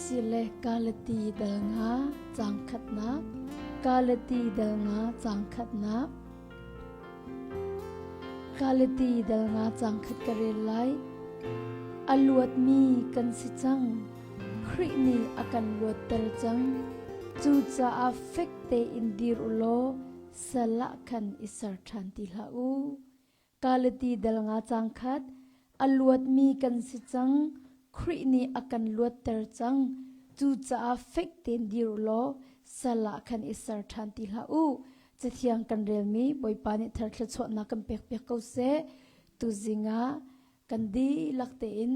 Asile Galati dal nga cang khatnak Galati dal nga cang khatnak Galati dal nga cang khat ka rel lai. A luatmi kan si cang. Khrih nih a kan luatter cang. Cucaah fek tein dir u law sal ah khan i ser ṭhan ti hlah u. Galati dal nga cang khat a luatmi kan si cang. Khrih nih a kan luatter cang. Cucaah fek tein dir u law sal ah khan i ser ṭhan ti hlah u. Cathiang kan relmi Bawipa nih thar thluachuahnak kan pekpiak ko seh. Tuzing ah kan dihlak tein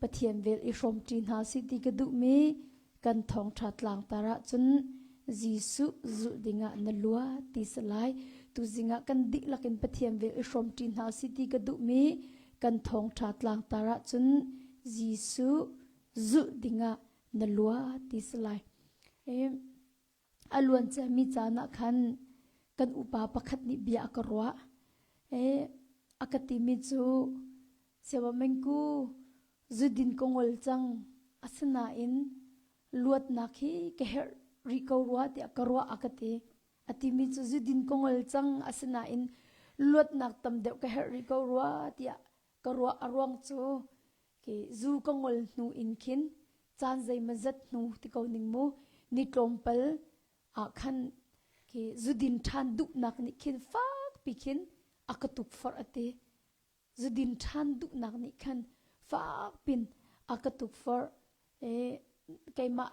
Pathian vel i hrawmṭi hna sih ti ka duhmi kan thawngṭha tlangtar ahcun Jesuh zulh dingah na lua ti si lai. Tuzing ah kan dihlak in Pathian vel i hrawmṭi hna sih ti ka duhmi kan thawngṭha tlangtar ahcun Jesuh zulh dingah na lua ti si lai. A luan ciami caan ah khan kan upa pakhat nih bia a ka ruah. A ka timi cu Siamamengku zudin ka ngol cang asinain luatnak hi ka herh rih ko rua tiah ka ruah a ka ti. A timi cu zudin ka ngol cang asinain luatnak tam deuh ka herh rih ko rua tiah ka ruah a ruang cu Khi zu ka ngol hnu in khin caan zeimawzat hnu ti ko ning mu ni tlawmpal ah khan khi zudin ṭhan duhnak nih khin fakpi khin a ka tukforh a ti. Zudin ṭhan duhnak nih khan fakpin a ka tukforh. E, keimah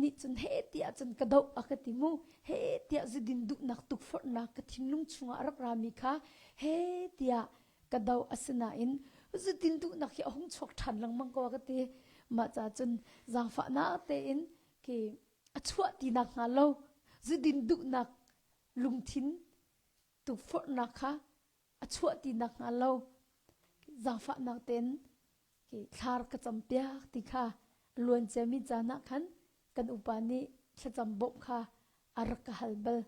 nih cun he tiah cun ka doh a ka ti mu. He tiah zudin duhnak tukforhnak ka thinlung chungah a rak rami kha he tiah ka do asinain zutin duhnak hi a hung chuak ṭhan lengmang ko ka ti mah ca cun zaangfahnak tein khi a chuah ti nak hnga lo zudin duhnak lungthin tukforhnak kha a chuah ti nak hnga lo zaangfahnak tein khi thlar ka cam piak ti kha luan ciami caan ah khan kan upa nih thlacam bawmh kha a rak ka hal bal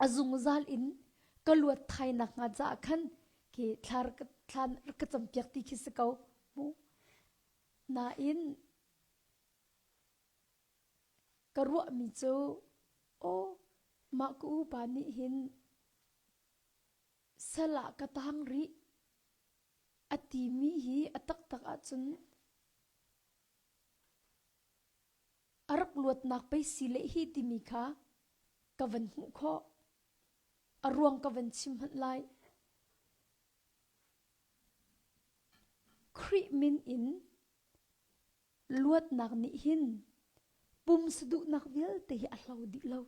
a zungzal in ka luat thai nak hnga caah khan khi thlar ka thlan ka campiak ti khi si ko mu nain ka ruahmi cu aw mah ka upa nih hin sal ah ka tang rih a timi hi a taktak ahcun a rak luatnak pei si leh hi timi kha ka van hmuh khawh. A ruang ka van chim hmanh lai. Khrih min in luatnak nih hin pum saduhnak vialte hi a hlo dih lo.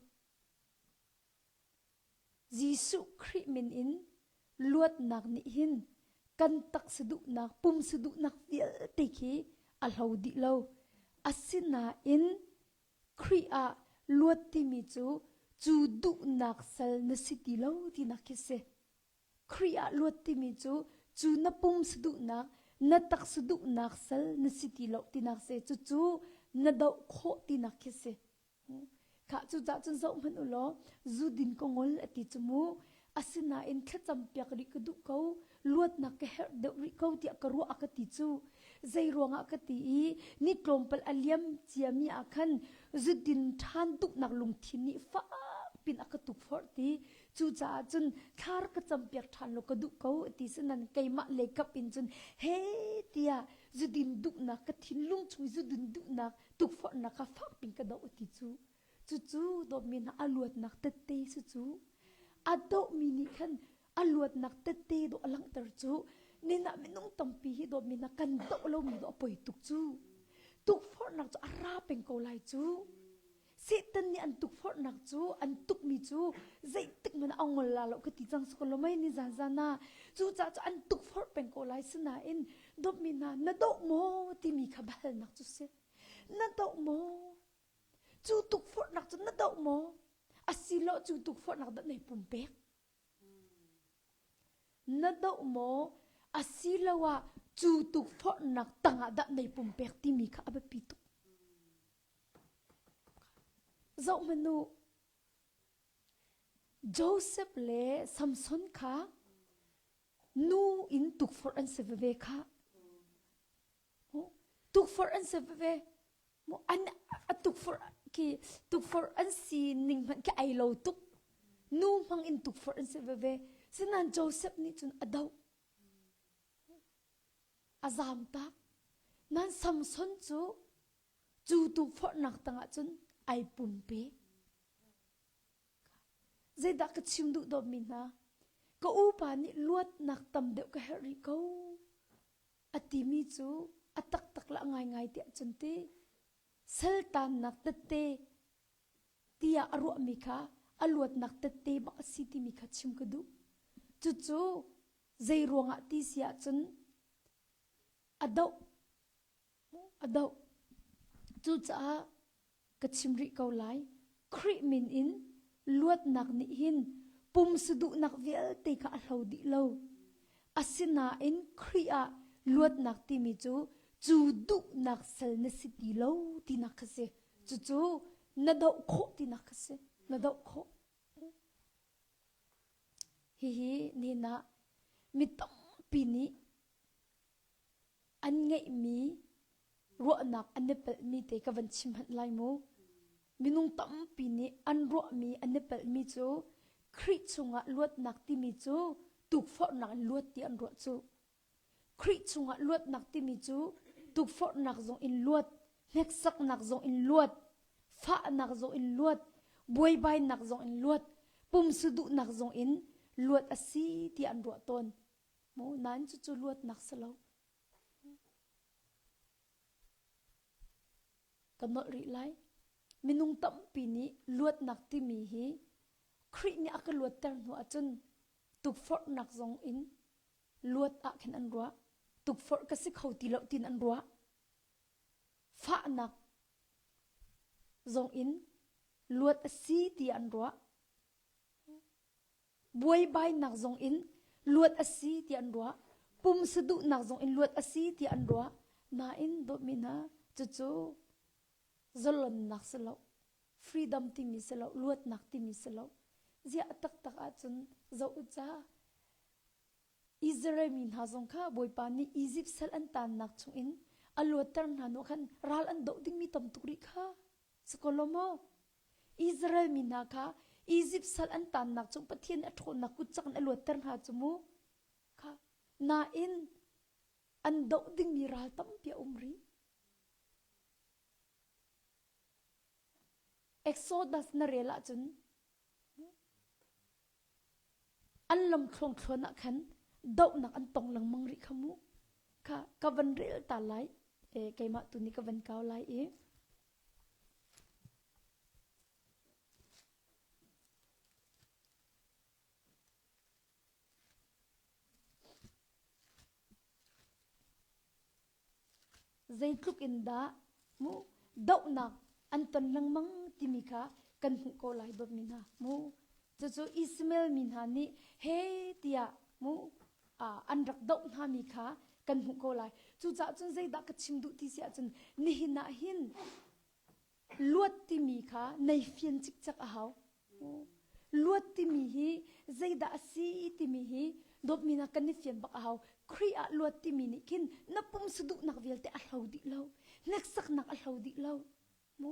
Jesuh Khrih min in luatnak nih hin kan taksa duhnak, pumsa duhnak vialte khi a hlo dih lo. Asinain Khrih ah luat timi cu cu duhnak sal na si ti lo tinak khi si. Khrih ah luat timi cu cu na pumsa duhnak, na taksa duhnak sal na si ti lo tinak si. Cucu na doh khawh tinak khi si. Khah cucah cun zoh hmanh u law zu din ka ngol a ti cu mu. Asinain thlacam piak rih ka duh ko, luatnak ka herh deuh rih ko tiah ka ruah a ka ti cu. Zei ruangah ka ti i ni tlawmpal a liam ciami ah khan zudin ṭhan duhnak lungthin nih fak pin a ka tukforh ti. Cucaah cun thla rak ka cam piak ṭhan law ka duh ko a ti sinan keimah lei kap in cun he tiah zudin duhnak ka thinlung chung i zudin duhnak tukforhnak kha fak pin ka doh ti cu cucu dawtmi hna a luatnak tette si cu a dohmi nih khan a luatnak tette dawh a langhter cu nina minung tampi hi dawtmi hna kan doh lomi dawh a poi tuk cu tukforhnak cu a ra peng ko lai cu Satan nih an tukforhnak cu an tukmi cu zeitik hmanh a ngol la lo ka ti cang siko lo mei ni zan zan ah cucaah cu an tukforh peng ko lai sinain dawtmi hna na doh maw timi kha biahalnak cu si na doh maw cu tukforhnak cu na doh maw asilo cu tukforhnak dah nei pumpek na doh maw asiloah cu tukforhnak tangah dah nei pumpek timi kha a biapi tuk Zohhmanh u, Joseph le Samson kha nu in tukforh an si veve kha. Tukforh an si veve. An a tukforh khi tukforh an si ning hmanh khi ai lo tuk. Nu hmang in tukforh an si veve. Sinain Joseph nih cun a doh. A zaam tak. Nan Samson cu cu tukforhnak tangah cun ai pumpe. Zeidah ka chim duh dawtmi hna? Ka upa nih luatnak tam deuh ka herh rih ko a timi cu a taktak le a ngaingai tiah cun ti saltannak tette tiah a ruahmi kha a luatnak tette bak a si timi kha chim ka duh. Cucu zei ruangah ti si ahcun a doh a doh. Cucaah ka chim rih ko lai. Khrih min in luatnak nih hin pumsa duhnak vialte kha a hlo dih lo. Asinain Khrih ah luatnak timi cu cu duhnak sal na si ti lo tinak kha si. Cucu na doh khawh tinak kha si. Na doh khawh. Hihi nihin ah mi tampi nih an ngeihmi ruahnak an i palhmi te ka van chim hmanh lai mu. Minung tampi nih an ruahmi an i palhmi cu Khrih chungah luatnak timi cu tukforhnak in luat ti an ruah cu. Khrih chungah luatnak timi cu tukforhnak zong in luat, hneksaknak zong in luat, fahnak zong in luat, buaibainak zong in luat, pumsu duhnak zong in luat a si ti an ruah tawn. Mu nain cucu luatnak si lo. Ka nolh rih lai. Minung tampi nih luatnak timi hi Khrih nih a ka luatter hnu ahcun tukforhnak zong in luat ah khin an ruah. Tukforh ka si kho ti lo tin an ruah. Fahnak zong in luat a si ti an ruah. Buaibainak zong in luat a si ti an ruah. Pumsa duhnak zong in luat a si ti an ruah. Nain dawtmi hna, cucu zalonnak si lo. Freedom timi si lo, luatnak timi si lo. Ziah taktak ahcun zoh u ca. Israel mi hna zong kha Bawipa nih Izipt sal an taannak chungin a luatter hna hnuah khan ral an doh dingmi tam tuk rih kha. Si ko lo maw? Israel mi hna kha Izipt sal an taannak chung Pathian a ṭhawnnak kut cak in a luatter hna cu mu. Kha nain an doh dingmi ral tampi a um rih. Exodus na rel ahcun an lam thluangthluan ah khan dohnak an tong lengmang rih kha mu. Kha ka van rel ta lai. E, keimah tu nih ka van kau lai i Zeitluk in dah mu dohnak an ton lengmang timi kha kan hmuh ko lai bawmmi hna mu. Cucu Ishmael mi hna nih he tiah mu an rak doh hna mi kha kan hmuh ko lai. Cucaah cun zeidah ka chim duh ti si ahcun nihin ah hin luat timi kha nei fian cikcek a hau. Luat timi hi zeidah a si timi hi dawtmi na kan i fian bak a hau. Khrih ah luat timi nih khin na pumsa duhnak vialte a hlo dih lo. Hneksaknak a hlo dih lo. Mu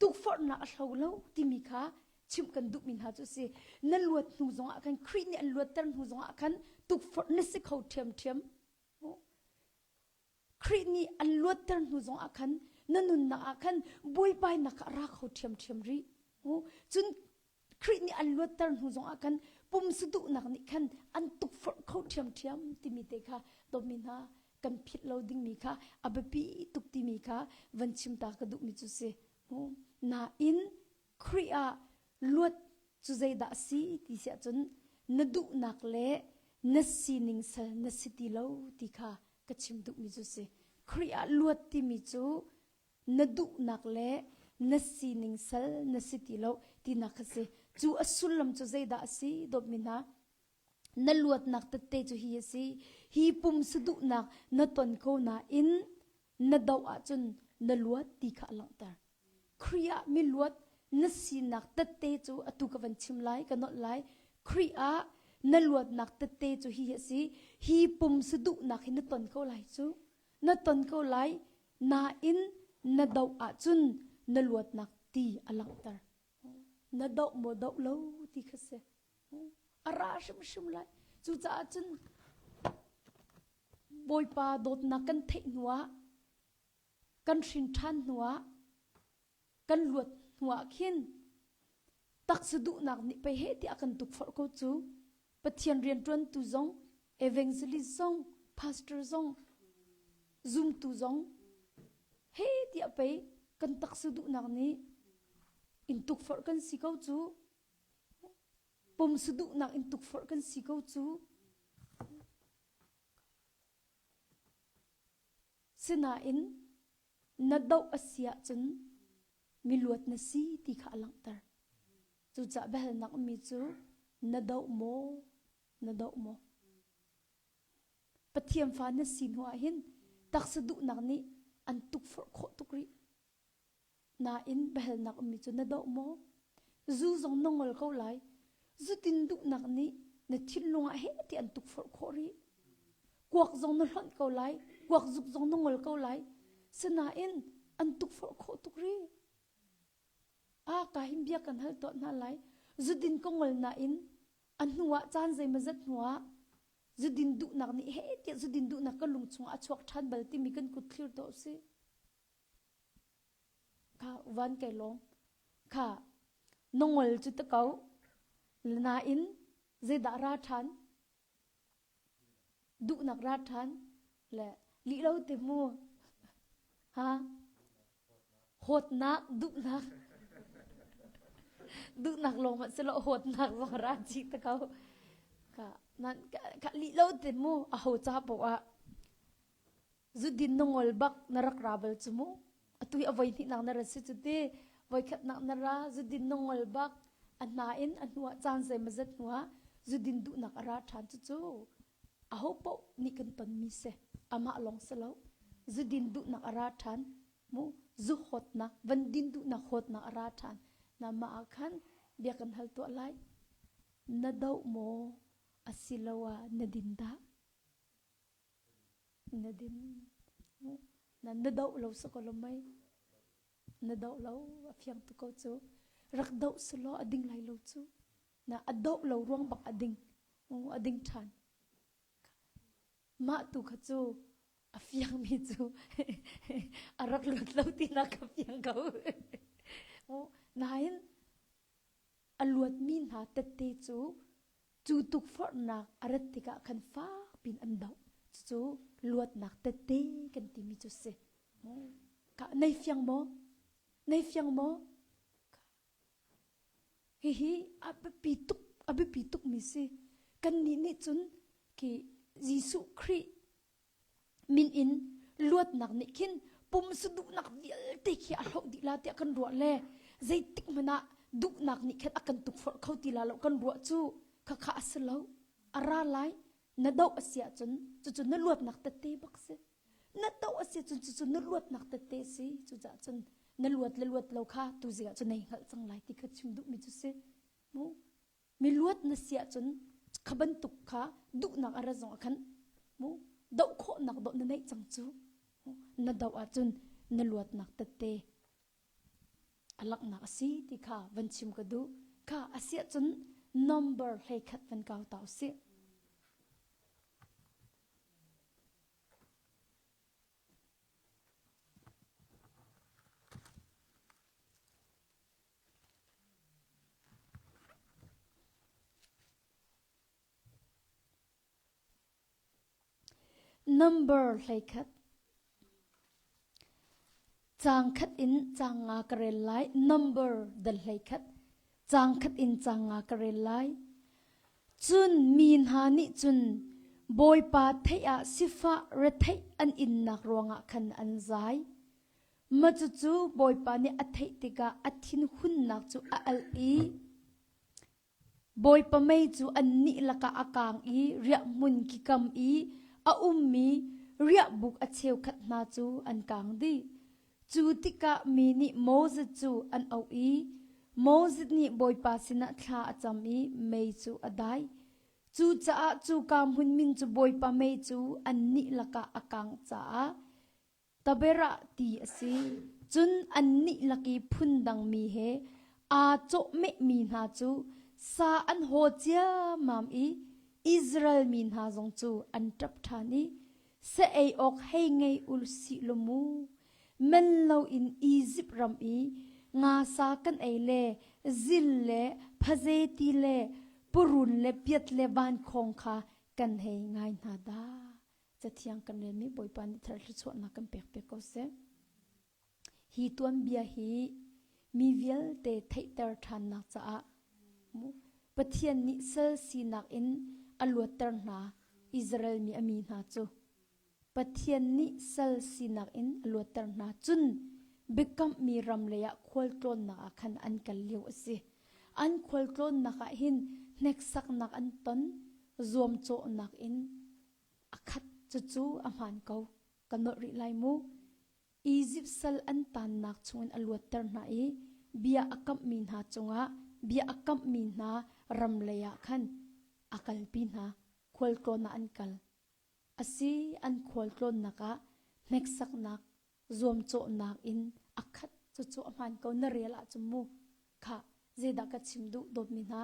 tukforhnak a hlo lo timi kha chimh kan duhmi hna cu a si. Na luat hnu zongah khan Khrih nih an luatter hnu zongah khan tukforh na si kho ṭhiamṭhiam. Khrih nih an luatter hnu zongah khan na nunnak ah khan buaibainak kha a ra kho ṭhiamṭhiam rih. Cun Khrih nih an luatter hnu zongah khan pumsa duhnak nih khan an tukforh kho ṭhiamṭhiam timi te kha dawtmi hna kan philh lo dingmi kha a biapi tuk timi kha van chim ta ka duhmi cu si. Nain Khrih ah luat cu zeidah a si ti si ahcun na duhnak le na sining sal na si ti lo ti kha ka chim duhmi cu si. Khrih ah luat timi cu na duhnak le na sining sal na si ti lo tinak kha si. Cu a sullam cu zeidah a si dawtmi hna? Na luatnak tette cu hi a si. Hi pumsa duhnak na ton ko nain na doh ahcun na luat ti kha a langhter. Khrih ah miluat na sinak tette cu atu ka van chim lai, ka nolh lai. Khrih ah na luatnak tette cu hi a si. Hi pumsa duhnak hi na ton ko lai cu. Na ton ko lai. Nain na doh ahcun na luatnak ti a langhter. Na doh maw doh lo ti kha si. A ra hrimhrim lai. Cucaah cun Bawipa dawtnak kan theih hnuah kan hrin ṭhan hnuah kan luat hnuah khin taksa duhnak nih pei he tiah kan tukforh ko cu Pathian rianṭuantu zong evangelist zong pastor zong zumtu zong he tiah pei kan taksa duhnak nih in tukforh kan si ko cu pumsa duhnak in tukforh kan si ko cu Sinain na doh a si ahcun miluat na si ti kha a langhter. Cucaah biahalnak ummi cu na doh maw, na doh maw? Pathian fa na si hnu ah hin taksa duhnak nih an tukforh khawh tuk rih. Nain biahalnak ummi cu na doh maw? Zu zong na ngol ko lai. Zutin duhnak nih na thinlung ah heh ti an tukforh khawh rih. Kuak zong na hlonh ko lai. Kuak zuk zong na ngol ko lai. Sinain an tukforh khawh tuk rih. Ah, ka hin bia kan hal tuah hna lai. Zudin ka ngol nain a hnu ah caan zeimazat hnu ah zudin duhnak nih heh tiah zudin duhnak ka lung chungah a chuak ṭhan bal timi kan kut thlir tuah usih. Kha van kai lawm. Kha na ngol cu ta ko. Nain zeidah ra ṭhan? Duhnak ra ṭhan le lih lo ti mu. Ha? Hawtnak, duhnak. Duhnak lawng hmanh si lo hawtnak zong ra chih ta ko. Kha nan kha lih lo ti mu a ho ca poah ah Zudin na ngol bak na rak ra bal cu mu. Atu hi a voi hnihnak na ra si cu ti. Voi khatnak na ra zudin na ngol bak a hna in a hnuah caan zeimazat hnuah zudin duhnak a ra ṭhan cucu aho paoh nih kan tonmi si. Amah lawng si lo. Zudin duhnak a ra ṭhan. Mu zu hawtnak, van din duhnak hawtnak a ra ṭhan. Na mah ah khan bia kan hal tuah lai. Na doh maw asiloah na din dah? Na din. Na na doh lo sa ko lo mei. Na doh lo a fiang tu ko cu. Rak doh selaw a ding lai lo cu. Na a doh lo ruang bak a ding. A ding ṭhan. Mah tu kha cu a fiang mi cu a rak luat lo tinak ka fiang ko. Nain a luatmi hna tette cu cu tukforhnak a rat tikah khan fak piin an doh. Cucu luatnak tette kan timi cu si. Ka nei fiang maw? Nei fiang maw? Hihi a biapi tuk a biapi tukmi si. Kannih nih cun khi Jesuh Khrih min in luatnak nih khin pumsa duhnak vialte khi a hloh dih la tiah kan ruah le zeitik hmanh ah duhnak nih khan a kan tukforh kho ti la lo kan ruah cu khakha a si lo a ra lai na doh a si ahcun cucu na luatnak tette bak si na doh a si ahcun cucu na luatnak tette si cucaah cun na luat le luat lo kha tu zing ah cun nei hngalh cang lai ti kha chim duhmi cu si mu Miluat na si ahcun kha bantuk kha duhnak a rat zong ah khan mu doh khawhnak dawh na neih cang cu. Na doh ahcun na luatnak tette a langhnak a si ti kha van chim ka duh. Kha a si ahcun number 11 van kau ta usih. Number 11. Caang khat in caang nga ka rel lai. Number dal 11. Caang khat in caang nga ka rel lai. Cun mi hna nih cun Bawipa theih ah sifah retheih an innak ruangah khan an zai. Mah cucu Bawipa nih a theih tikah a thinhunnak cu a alh i Bawipa mei cu annih lakah a kaang i riahhmun kikam i a ummi riahbuk a cheukhat hna cu an kaang dih. Cu tikah mi nih Moses cu an auh i Moses nih Bawipa sinah thla a cam i mei cu a dai. Cucaah cuka hmun min cu Bawipa mei cu annih lakah a kangh caah. Taberah ti a si. Cun annih lak i phundangmi he aa cawhmehmi hna cu sa an haw ciammam i Israel mi hna zong cu an ṭap ṭhan i, Sa ei awk hei ngei u sih law mu! Man loin Izipt ram i ngasa kan ei le zil le phaze ti le purun le piat le vankhawng kha kan hei ngai hna dah. Cathiang kan relmi Bawipa nih thar thluachuahnak kan pek piak ko seh. Hi tuanbia hi mi vialte theihter ṭhannak caah Pathian nih sal sinak in a luatter hna Israel mi a mi hna cu Pathian nih sal sinak in a luatter hna cun biakamhmi ram leiah khualtlawnnak ah khan an kal lio a si. An khualtlawnnak ah hin hneksaknak an ton, zuamcawhnak in a khat cucu a hmaan ko. Ka nolh rih lai mu. Izipt sal an taannak chungin a luatter hna i bia a kamhmi hna cungah bia a kamhmi hna ram leiah khan a kalpi hna. Khualtlawn ah an kal. Asi an khualtlawnnak ah hneksaknak, zuamcawhnak in a khat. Cucu a hmaan ko na rel ahcun mu. Khah, zeidah ka chim duh dawtmi hna,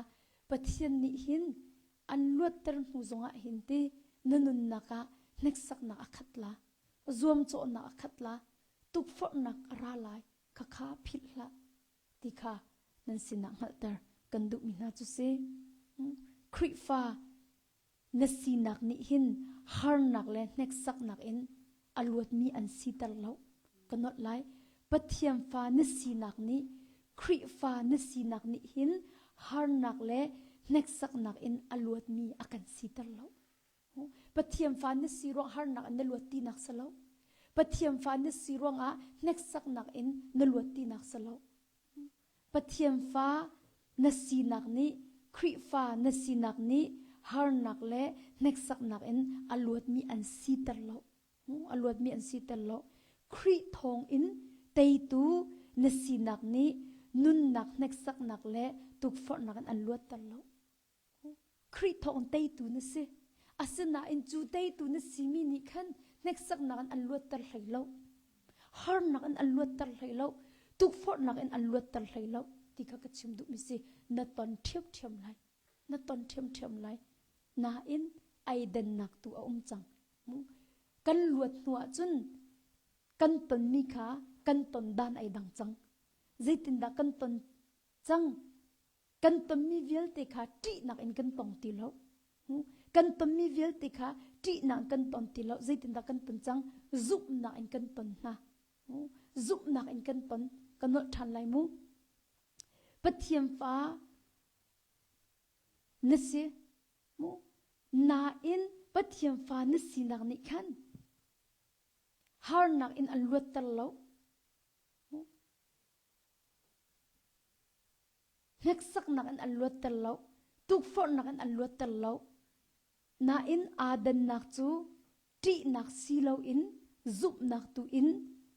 Pathian nih hin an luatter hnu zongah hin ti na nunnak ah hneksaknak a khat la, zuamcawhnak a khat la, tukforhnak a ra lai, khakha philh hlah ti kha nan sinah hngalhter kan duhmi hna cu si. Khrihfa na sinak nih hin harnak le hneksaknak in a luatmi an siter lo. Ka nolh lai. Pathian fa na sinak nih Khrihfa na sinak nih hin harnak le hneksaknak in a luatmi a kan siter lo. Pathian fa na si ruang harnak in na luat tinak si lo. Pathian fa na si ruangah hneksaknak in na luat tinak si lo. Pathian fa na sinak nih Khrihfa na sinak nih harnak le hneksaknak in a luatmi an siter lo. A luatmi an siter lo. Khrih thawng in teitu na sinak nih nunnak hneksaknak le tukforhnak in an luatter lo. Khrih thawng teitu na si. Asinain cu teitu na simi nih khan hneksaknak in an luatter hlei lo. Harnak in an luatter hlei lo. Tukforhnak in an luatter hlei lo ti kha ka chim duhmi si. Na ton ṭhiamṭhiam lai. Na ton ṭhiamṭhiam lai. Nain aidennak tu a um cang. Kan luat hnu ahcun kan tonmi kha kan ton dan ai dang cang. Zeitindah kan ton cang? Kan tonmi vialte kha ṭihnak in kan tong ti lo. Kan tonmi vialte kha ṭihnak kan ton ti lo. Zeitindah kan ton cang? Zumhnak in kan ton hna. Zumhnak in kan ton. Ka nolh ṭhan lai mu. Pathian fa na si. Mu. Nain Pathian fa na sinak nih khan harnak in an luatter lo. Hneksaknak in an luatter lo, tukforhnak in an luatter lo. Nain aa dannak cu ṭihnak si loin zumhnak tu in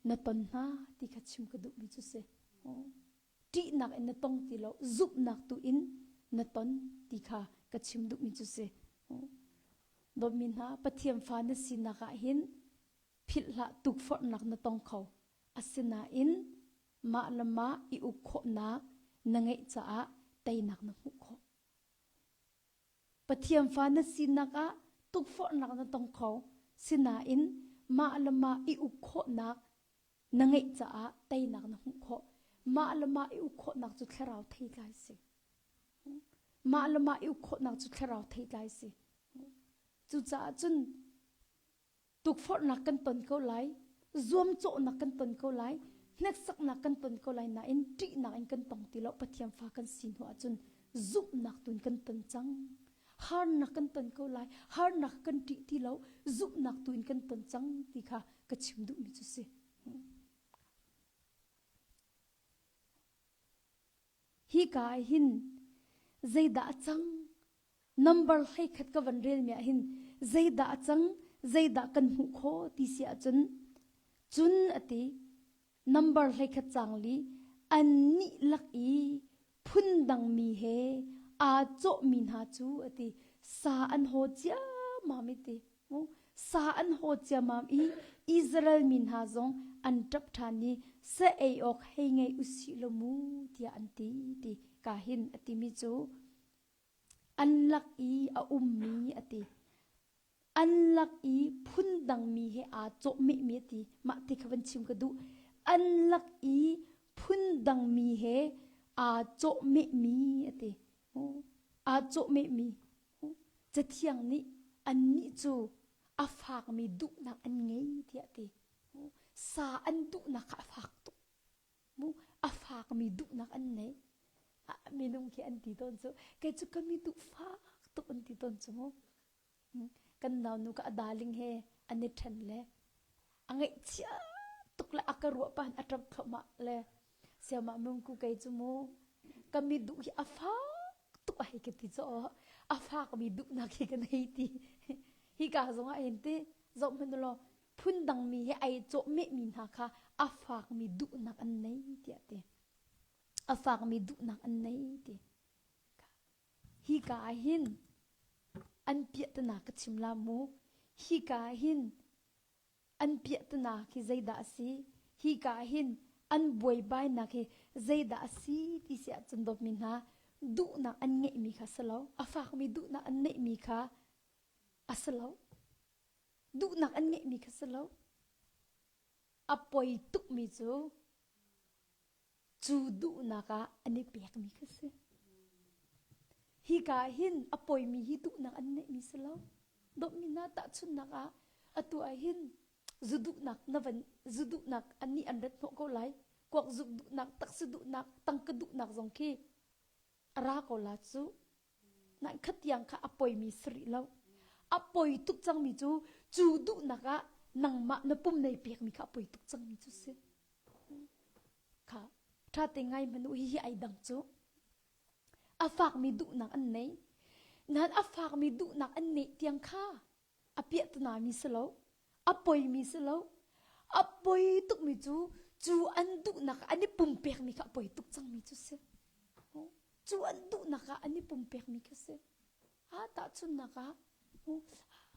na ton hna ti kha chim ka duhmi cu si. Ṭihnak in na tong ti lo, zumhnak tu in na ton ti kha ka chim duhmi cu si. Dawtmi hna, Pathian fa na sinak ah hin philh hlah tukforhnak na tong kho. Asinain mah le mah i uk khawhnak na ngeih caah teinak na hmuh khawh. Pathian fa na sinak ah tukforhnak na tong kho. Sinain mah le mah i uk khawhnak na ngeih caah teinak na hmuh khawh. Mah le mah i uk khawhnak cu thlarau theitlai si. Mah le mah i uk khawhnak cu thlarau theitlai si. Cucaah cun Tukforhnak kan ton ko lai, zuamcawhnak kan ton ko lai, hneksaknak kan ton ko lai nain ṭihnak in kan tong ti lo. Pathian fa kan si hnu ahcun zumhnak tun kan ton cang. Harnak kan ton ko lai, harnak kan ṭih ti lo, zumhnak tu in kan ton cang ti kha ka chim duhmi cu si. Hika ah hin zeidah a cang? Number 11 ka van relmi ah hin zeidah a cang? Zeidah kan hmuh khawh ti si ahcun cun a ti number 11 cang li annih lak i phundangmi he aa cawhmi hna cu a ti sa an haw ciammam i ti. Sa an haw ciammam i Israel mi hna zong an ṭap ṭhan i sa ei awk hei ngei usih law mu tiah an ti ti ka hin a timi cu an lak i a ummi a ti. An lak i phundangmi he aa cawhmehmi a ti. Mah ti kha van chim ka duh. An lak i phundangmi he aa cawhmehmi a ti. Aa cawhmehmi. Cathiang nih annih cu a fakmi duhnak an ngei tiah a ti. Sa an duhnak kha a fak tuk. A fakmi duhnak an nei. Minung khi an ti tawn cu kei cu ka mi duh fak tuk an ti tawn cu mu. Kan naunu ka a darling he an i ṭhen le a ngaihchia tuk le a ka ruah pahin a ṭap thluahmah le siamah mungku kei cu mu ka mi duh hi a fak tuk a hei ka ti caw a fakmi duhnak hi ka nei ti hi ka zong ah hin ti zoh hmanh law phundangmi he ai cawhmehmi hna kha a fakmi duhnak an nei tiah ti a fakmi duhnak an nei ti Hika ah hin an piahtana ka chim la mu. Hika ah hin an piahtana khi zeidah a si? Hika ah hin an buaibainak hi zeidah a si ti si ahcun dawtmi hna duhnak an ngeihmi kha si lo. A fakmi duhnak an neihmi kha a si lo. Duhnak an ngeihmi kha si lo. A poi tukmi cu cu duhnak ah an i pekmi kha si. Hika ah hin a poimi hi duhnak an neihmi si lo. Dawtmi hna tahchunhnak ah atu ah hin zu duhnak na van zu duhnak annih an rat hnawh ko lai. Kuak zuk duhnak, taksa duhnak, tangka duhnak zong khi a ra ko la cu. Nain khatiang kha a poimi si rih lo. A poi tuk cangmi cu cu duhnak ah nangmah na pum nei pekmi kha a poi tuk cangmi cu si. Kha ṭha te ngai hmanh u hihi ai dang cu. A fakmi duhnak an nei. Nain a fakmi duhnak an neih tiang kha a piahtanami si lo. A poimi si lo. A poi tukmi cu cu an duhnak an i pumpekmi kha a poi tuk cangmi cu si. Cu an duhnak ah an i pumpekmi kha si. Ah tahchunhnak ah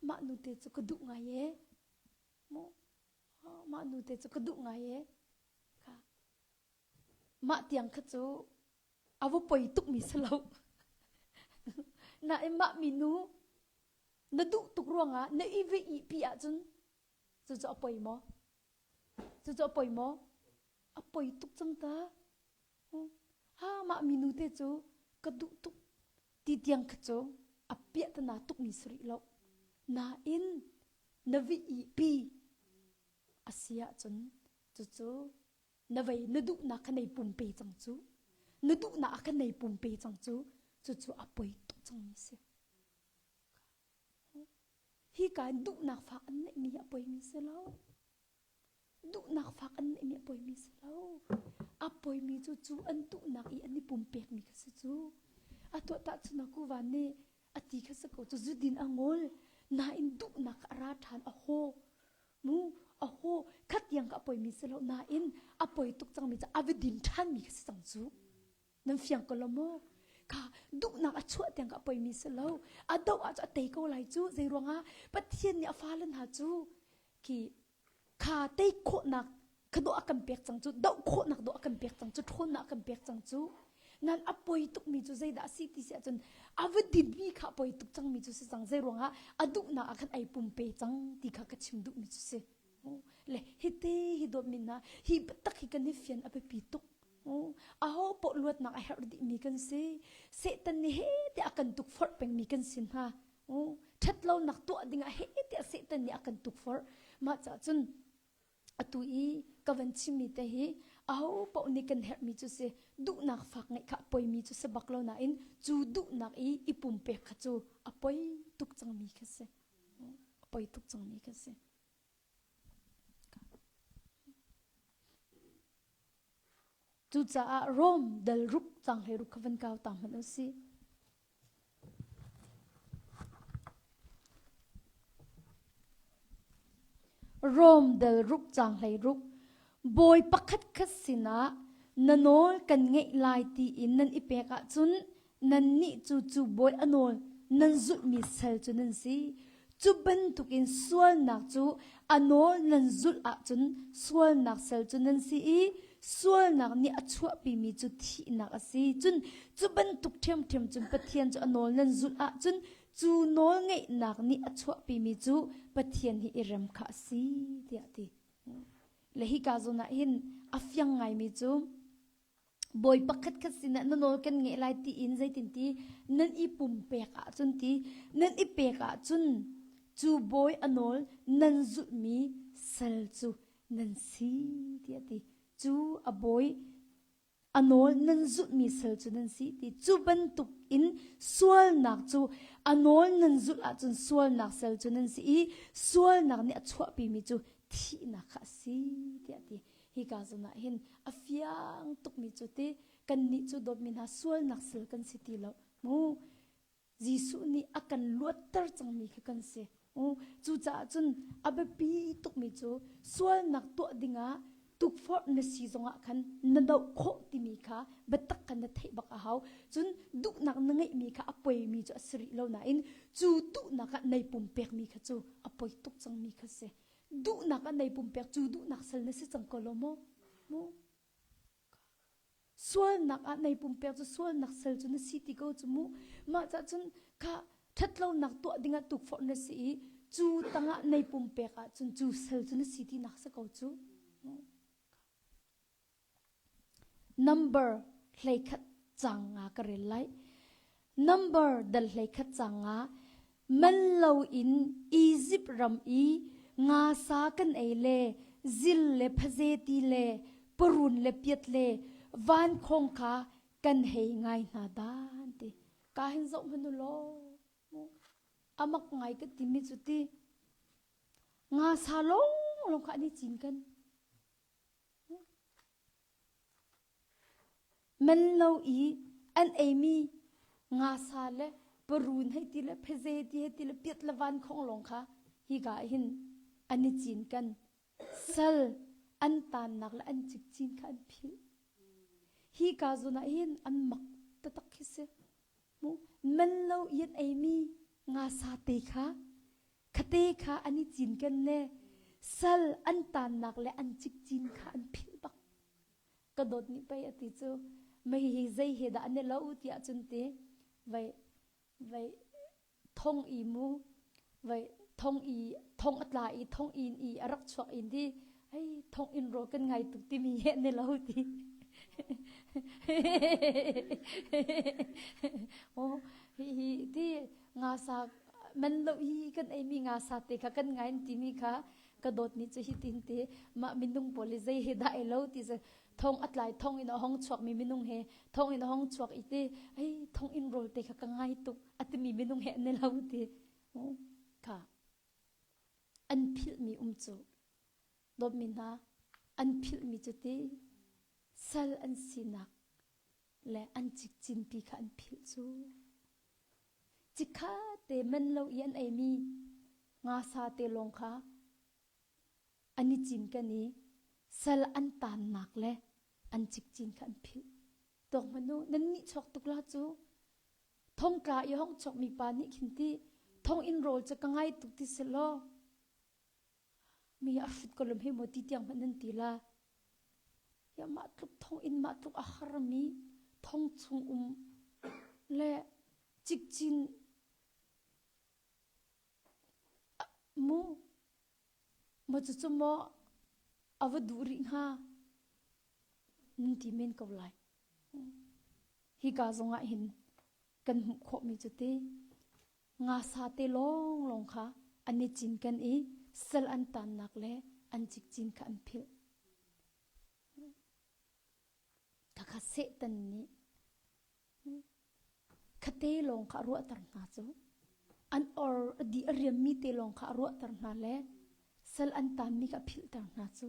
mah nu te cu ka duh ngai ee. Mah nu te cu ka duh ngai ee. Kha. Mah tiang kha cu a va poi tukmi si lo. Nain mah minu na duh tuk ruangah na i ve ihpi ahcun cucu a poi maw? Cucu a poi maw? A poi tuk cang ta. Ha mah minu te cu ka duh tuk ti tiang kha cu a piahtana tukmi si rih lo. Nain na vi ihpi a si ahcun cucu na vei na duhnak kha nei pumpe cang cu. Na duhnak a kha nei pumpe cang cu. Cucu a poi tuk cangmi si. Hi ka in duhnak fak an neihmi hi a poimi si lo. Duhnak fak an neihmi a poimi si lo. A poimi cu cu an duhnak i an i pumpekmi kha si cu. A tuah tahchun ah kuvan nih a ti kha si ko cu zudin a ngol nain duhnak kha a ra ṭhan a haw mu a haw khat tiang kha a poimi si lo nain a poi tuk cangmi cu a va din ṭhanmi kha si cang cu. Nan fiang ko lo maw? Kha duhnak a chuah tiang ka poimi si lo. A doh ah cu a tei ko lai cu. Zei ruangah Pathian nih a fale hna cu khi kha tei khawhnak kha dawh a kan pek cang cu doh khawhnak dawh a kan pek cang cu ṭhawnnak a kan pek cang cu nan a poi tukmi cu zeidah a si ti si ahcun a va dinmi kha a poi tuk cangmi cu si cang zei ruangah a duhnak ah khan ai pumpe cang ti kha ka chim duhmi cu si le hite hi dawtmi hna hi biatak hi kan i fian a biapi tuk Aho poh luatnak a herh dihmi kan si. Satan nih he tiah a kan tukforh pengmi kan si hna. Ṭhatlonak tuah dingah he tiah Satan nih a kan tukforh. Mah caah cun atu i ka van chimmi te hi aho paoh nih kan herhmi cu si duhnak fak ngeih kha a poimi cu si bak lo nain cu duhnak i i pumpek kha cu a poi tuk cangmi kha si. A poi tuk cangmi kha si. Cucaah Rom dal ruk cang hlei ruk kha van kau ta hmanh u sih. Rom dal ruk cang hlei ruk bawi pakhat khat sinah na nawl kan ngeih lai tiin nan i pek ahcun nannih cu cu bawi a nawl nan zulhmi sal cu nan si. Cu bantukin sualnak cu a nawl nan zulh ahcun sualnak sal cu nan si i sualnak nih a chuahpimi cu thihnak a si. Cun cu bantuk ṭhiamṭhiam cun Pathian cu a nawl nan zulh ahcun cu nawl ngeihnak nih a chuahpimi cu Pathian hi i rem kha a si tiah a ti. Le hika zawn ah hin a fiang ngaimi cu bawi pakhat khat sinah na nawl kan ngeih lai tiin zeitinti nan i pumpek ahcun ti nan i pek ahcun cu bawi a nawl nan zulhmi sal cu nan si tiah ti cu a bawi a nawl nan zulhmi sal cu nan si ti cu bantuk in sualnak cu a nawl nan zulh ahcun sualnak sal cu nan si i sualnak nih a chuahpimi cu thihnak kha a si tiah ti Hika zawn ah hin a fiang tukmi cu ti kannih cu dawtmi hna sualnak sal kan si ti lo. Mu Jesuh nih a kan luatter cangmi kha kan si. Mu cucaah cun a biapi tukmi cu sualnak tuah dingah tukforh na si zongah khan na doh khawh timi kha biatak khan na theih bak a hau. Cun duhnak na ngeihmi kha a poimi cu a si rih lo nain cu duhnak ah nei pumpekmi kha cu a poi tuk cangmi kha si. Duhnak a nei pumpek cu duhnak sal na si cang ko lo maw? Mu. Sualnak ah nei pumpek cu sualnak sal cu na si ti ko cu mu. Mah cah cun kha ṭhatlonak tuah dingah tukforh na si i cu tangah nei pumpek ah cun cu sal cu na si ti nak si ko cu. Number 11 cang nga ka rel lai. Number dal 11 cang nga man loin Egypt ram i nga sa kan ei le zil le phaze ti le parun le piat le vankhong kha kan hei ngai hna dan ti. Ka hin zoh hmanh u law. Amak ngai ka timi cu ti. Nga sa lawng lawng kha an i cinken. Man lo i an eimi ngasa le parun hei ti le pheze ti hei ti le piat le van khong lawng kha hika ah hin an i cinken. Sal an tannak le an cikcin kha an philh. Hika zawn ah hin an mak taktak khi si. Man lo i an eimi ngasa te kha Khate kha an i cinken le sal an tannak le an cikcin kha an philh bak. Ka dawt nih pei a ti cu mei hi zei he dah an i lo tiah cun ti vai vai thong i mu vai thong i thong a tla i thong in i a rak chuak in ti hei thong in rawl kan ngai tuk timi he an i lo ti. Oh hi hi ti nga sa man lo hi kan eimi nga sa te kha kan ngai timi kha ka dawt ni cu hi tin te mah minung pawl hi zei he dah lo ti thong a tlai thong in a hong chuak mi minung he thong in a hong chuak i te ei thong in rawl te kha ka ngai tuk a timi minung he ne lo ti kha an philh mi um cu dawt mi hna an philh mi cu ti sal an sinak le an cikcin pi kha an philh cu Cikhat te man lo i an eimi ngasa te lawng kha an i cinken i sal an tannak le an cikcin kha an philh. Tuak hmanh u, nan nih chuak tuk la cu. Thongtla i hong chuakmi pa nih khin ti thong in rawl cu ka ngai tuk ti si law mi a hrut ko lom hi maw ti tiang hmanh nan ti la. Ya mah tluk thong in mah tluk a harmi thong chung um le cikcin mu ma cucu maw a va duh rih hnga nan ti men ko lai. Hika zong ah hin kan hmuh khawhmi cu ti Ngasa te lawnglawng kha an i cinken i sal an tannak le an cikcin kha an philh. Khakha Satan nih khate lawng kha a ruahter hna cu an or a di a riammi te lawng kha a ruahter hna le sal an tanmi kha a philhter hna cu.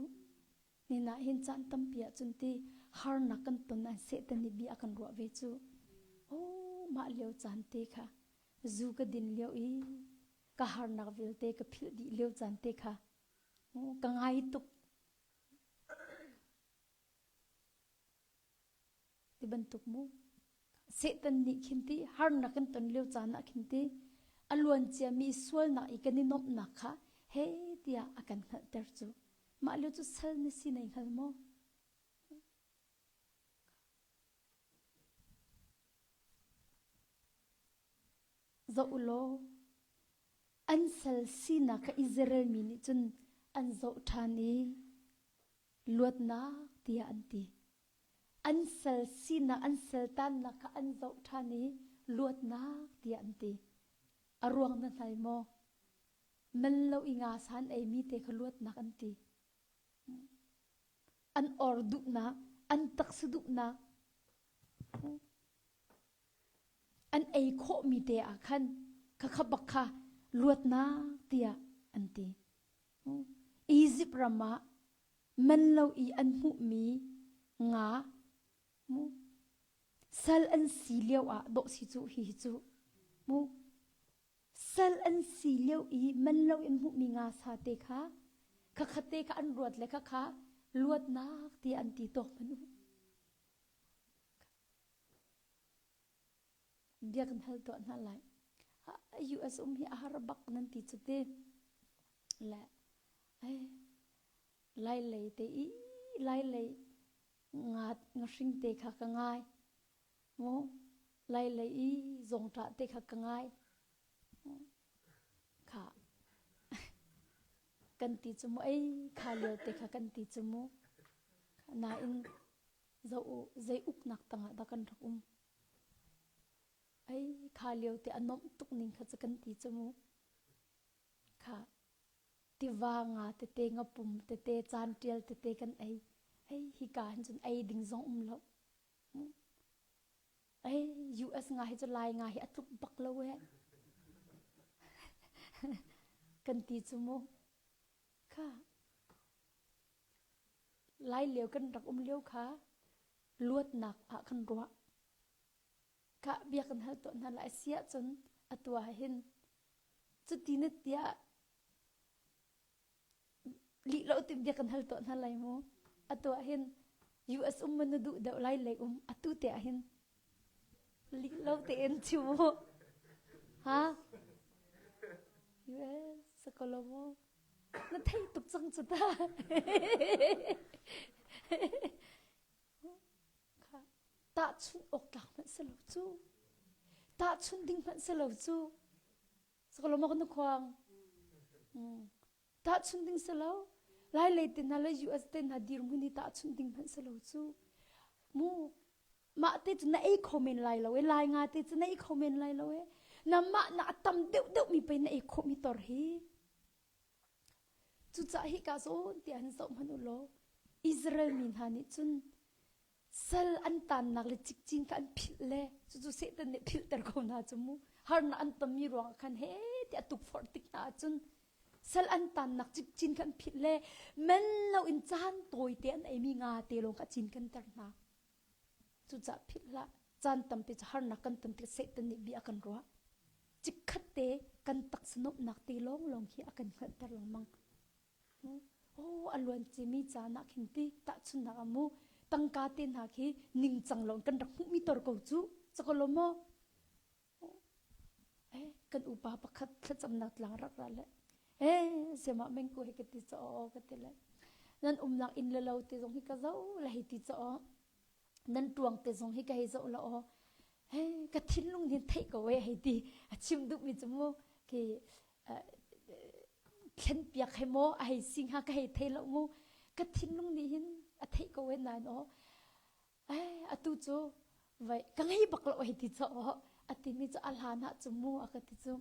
Nina hin caan tampi ahcun ti harnak kan ton an Satan nih bia a kan ruah ve cu. Oh, mah lio caan te kha zu ka din lio i ka harnak vialte ka philh dih lio caan te kha ka ngai tuk. Ti bantuk mu. Satan nih khin ti harnak kan ton lio caan ah khin ti. A luan ciami sualnak i kan i nuamhnak kha he tiah a kan hngalhter cu. Mah lio cu sal na si nei hngal maw? Zoh u law, an sal sinak kha Israel mi nih cun an zoh ṭhan i luatnak tiah an ti. An sal sinak, an saltannak kha an zoh ṭhan i luatnak tiah an ti. A ruang na hngal maw? Man lo i nga san eimi te kha luatnak an ti. An or duhnak, an taksa duhnak, an ei khawhmi te ah khan khakha bak kha luatnak tiah an ti. Egypt ram ah man lo i an hmuhmi nga mu sal an si lio ah dawh si cu hi hi cu mu sal an si lio i man lo in hmuhmi nga sa te kha khakhat te kha an ruat le khakha luatnak tiah an ti tawk man u Bia kan hal tuah hna lai. US um hi a har bak nan ti cu ti. Le ai lai lei te i lai lei nga ngahring te kha ka ngai. Mu lai lei i zawngṭah te kha ka ngai. Kha kan ti cu mu ei kha lio te kha kan ti cu mu. Nain Zoh u, zei uknak tangah dah kan rak um? Ei, kha lio te a nuamh tuk ning kha cu kan ti cu mu. Kha tiva nga tete ngapum tete caan ṭial tete kan ei. Ei, hika hin cun ei ding zong um lo. Ei, US nga hi cu Lai nga hi a tluk bak lo eh. kan ti cu mu. Kha Lai lio kan rak um lio kha luatnak ah kan ruah. Ka bia kan hal tuah hna lai si ahcun atu ah hin cuti na tiah lih lo ti bia kan hal tuah hna lai mu. Atu ah hin US um man na duh deuh lai lei um atu te ah hin lih lo tein chim mu. Ha? US sakolo mu. Na theih tuk cang cu ta. Tahchunh awk tlak hmanh si lo cu. Tahchunh ding hmanh si lo cu. Sakalo maw na khuang? Tahchunh ding si lo. Lai lei te hna le US te hna dirhmun hi tahchunh ding hmanh si lo cu. Mu mah te cu na ei kho men lai lo e lai nga te cu na ei kho men lai lo e na mah na a tam deuh deuh mi pei na ei khawh mi tor hi cucaah hi ka zawn tiah han zoh hmanh u law Israel mi hna nih cun sal an tannak le cikcin kha an philh le cucu Satan nih philhter ko hna cu mu harnak an tonmi ruangah khan he tiah tukforh tik hna ahcun sal an tannak cikcin kha an philh le men lo in caan tawite an eimi nga te lawng kha cin kan ter hna Cucaah philh hlah. Caan tampi cu harnak kan ton tik Satan nih bia a kan ruah. Chikkhat te kan taksa nuamhnak te lawnglawng khi a kan hngalhter lengmang. Oh, a luan cimi caan ah khin ti tahchunhnak ah mu tangka te hna khi ningcang lo kan rak hmuhmi tor ko cu. Cakolo maw? Eh, kan upa pakhat thlacamnak tlang rak ra le eh siamah mengku he ka ti cho ka ti le nan umnak inn le lo te zong hi ka zo le hei ti cho nan tuang te zong hi ka hei zo la aw he ka thinlung hin theih ko e hei ti a chim duh mi chu mu khi thlen piak he maw a hei sing ha ka hei thei lo mu ka thinlung nih hin a theih ko e nain aw Eh, atu cu vai ka ngei bak lo hei ti cho a timi cu a hlan ah cu mu a ka ti cu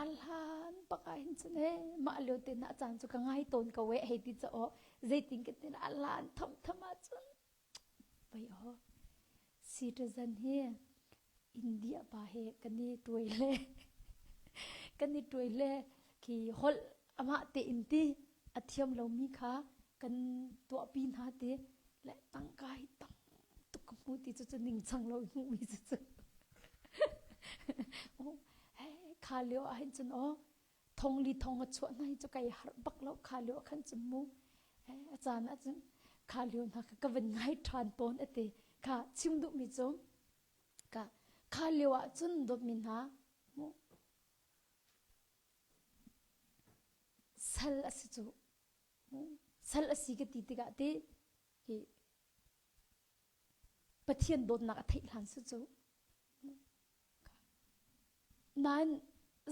a hlan bak ah hin cun eh mah lio te na caan cu ka ngai tawn ko eh hei ti cho zeitin ka tin a hlan tham tham ah cun vai oh citizen hi India pa he kan i tuai le kan i tuai le khi holh amah te in ti a thiam lomi kha kan tuahpi hna ti le tangka hi tam tuk ka hmu ti cu cu ningcang lo hmuhmi cu cu kha lio ah hin cun aw thong li thong a chuah hna hi cu kai harh bak lo kha lio ah khan cun mu a caan ah cun kha lio hna kha ka van ngai ṭhan tawn ati kha chim duhmi cu ka kha lio ah cun dawtmi hna mu. Sal a si cu. Sal a si ka ti tikah ti hi Pathian dawtnak a theih hlan si cu. Nain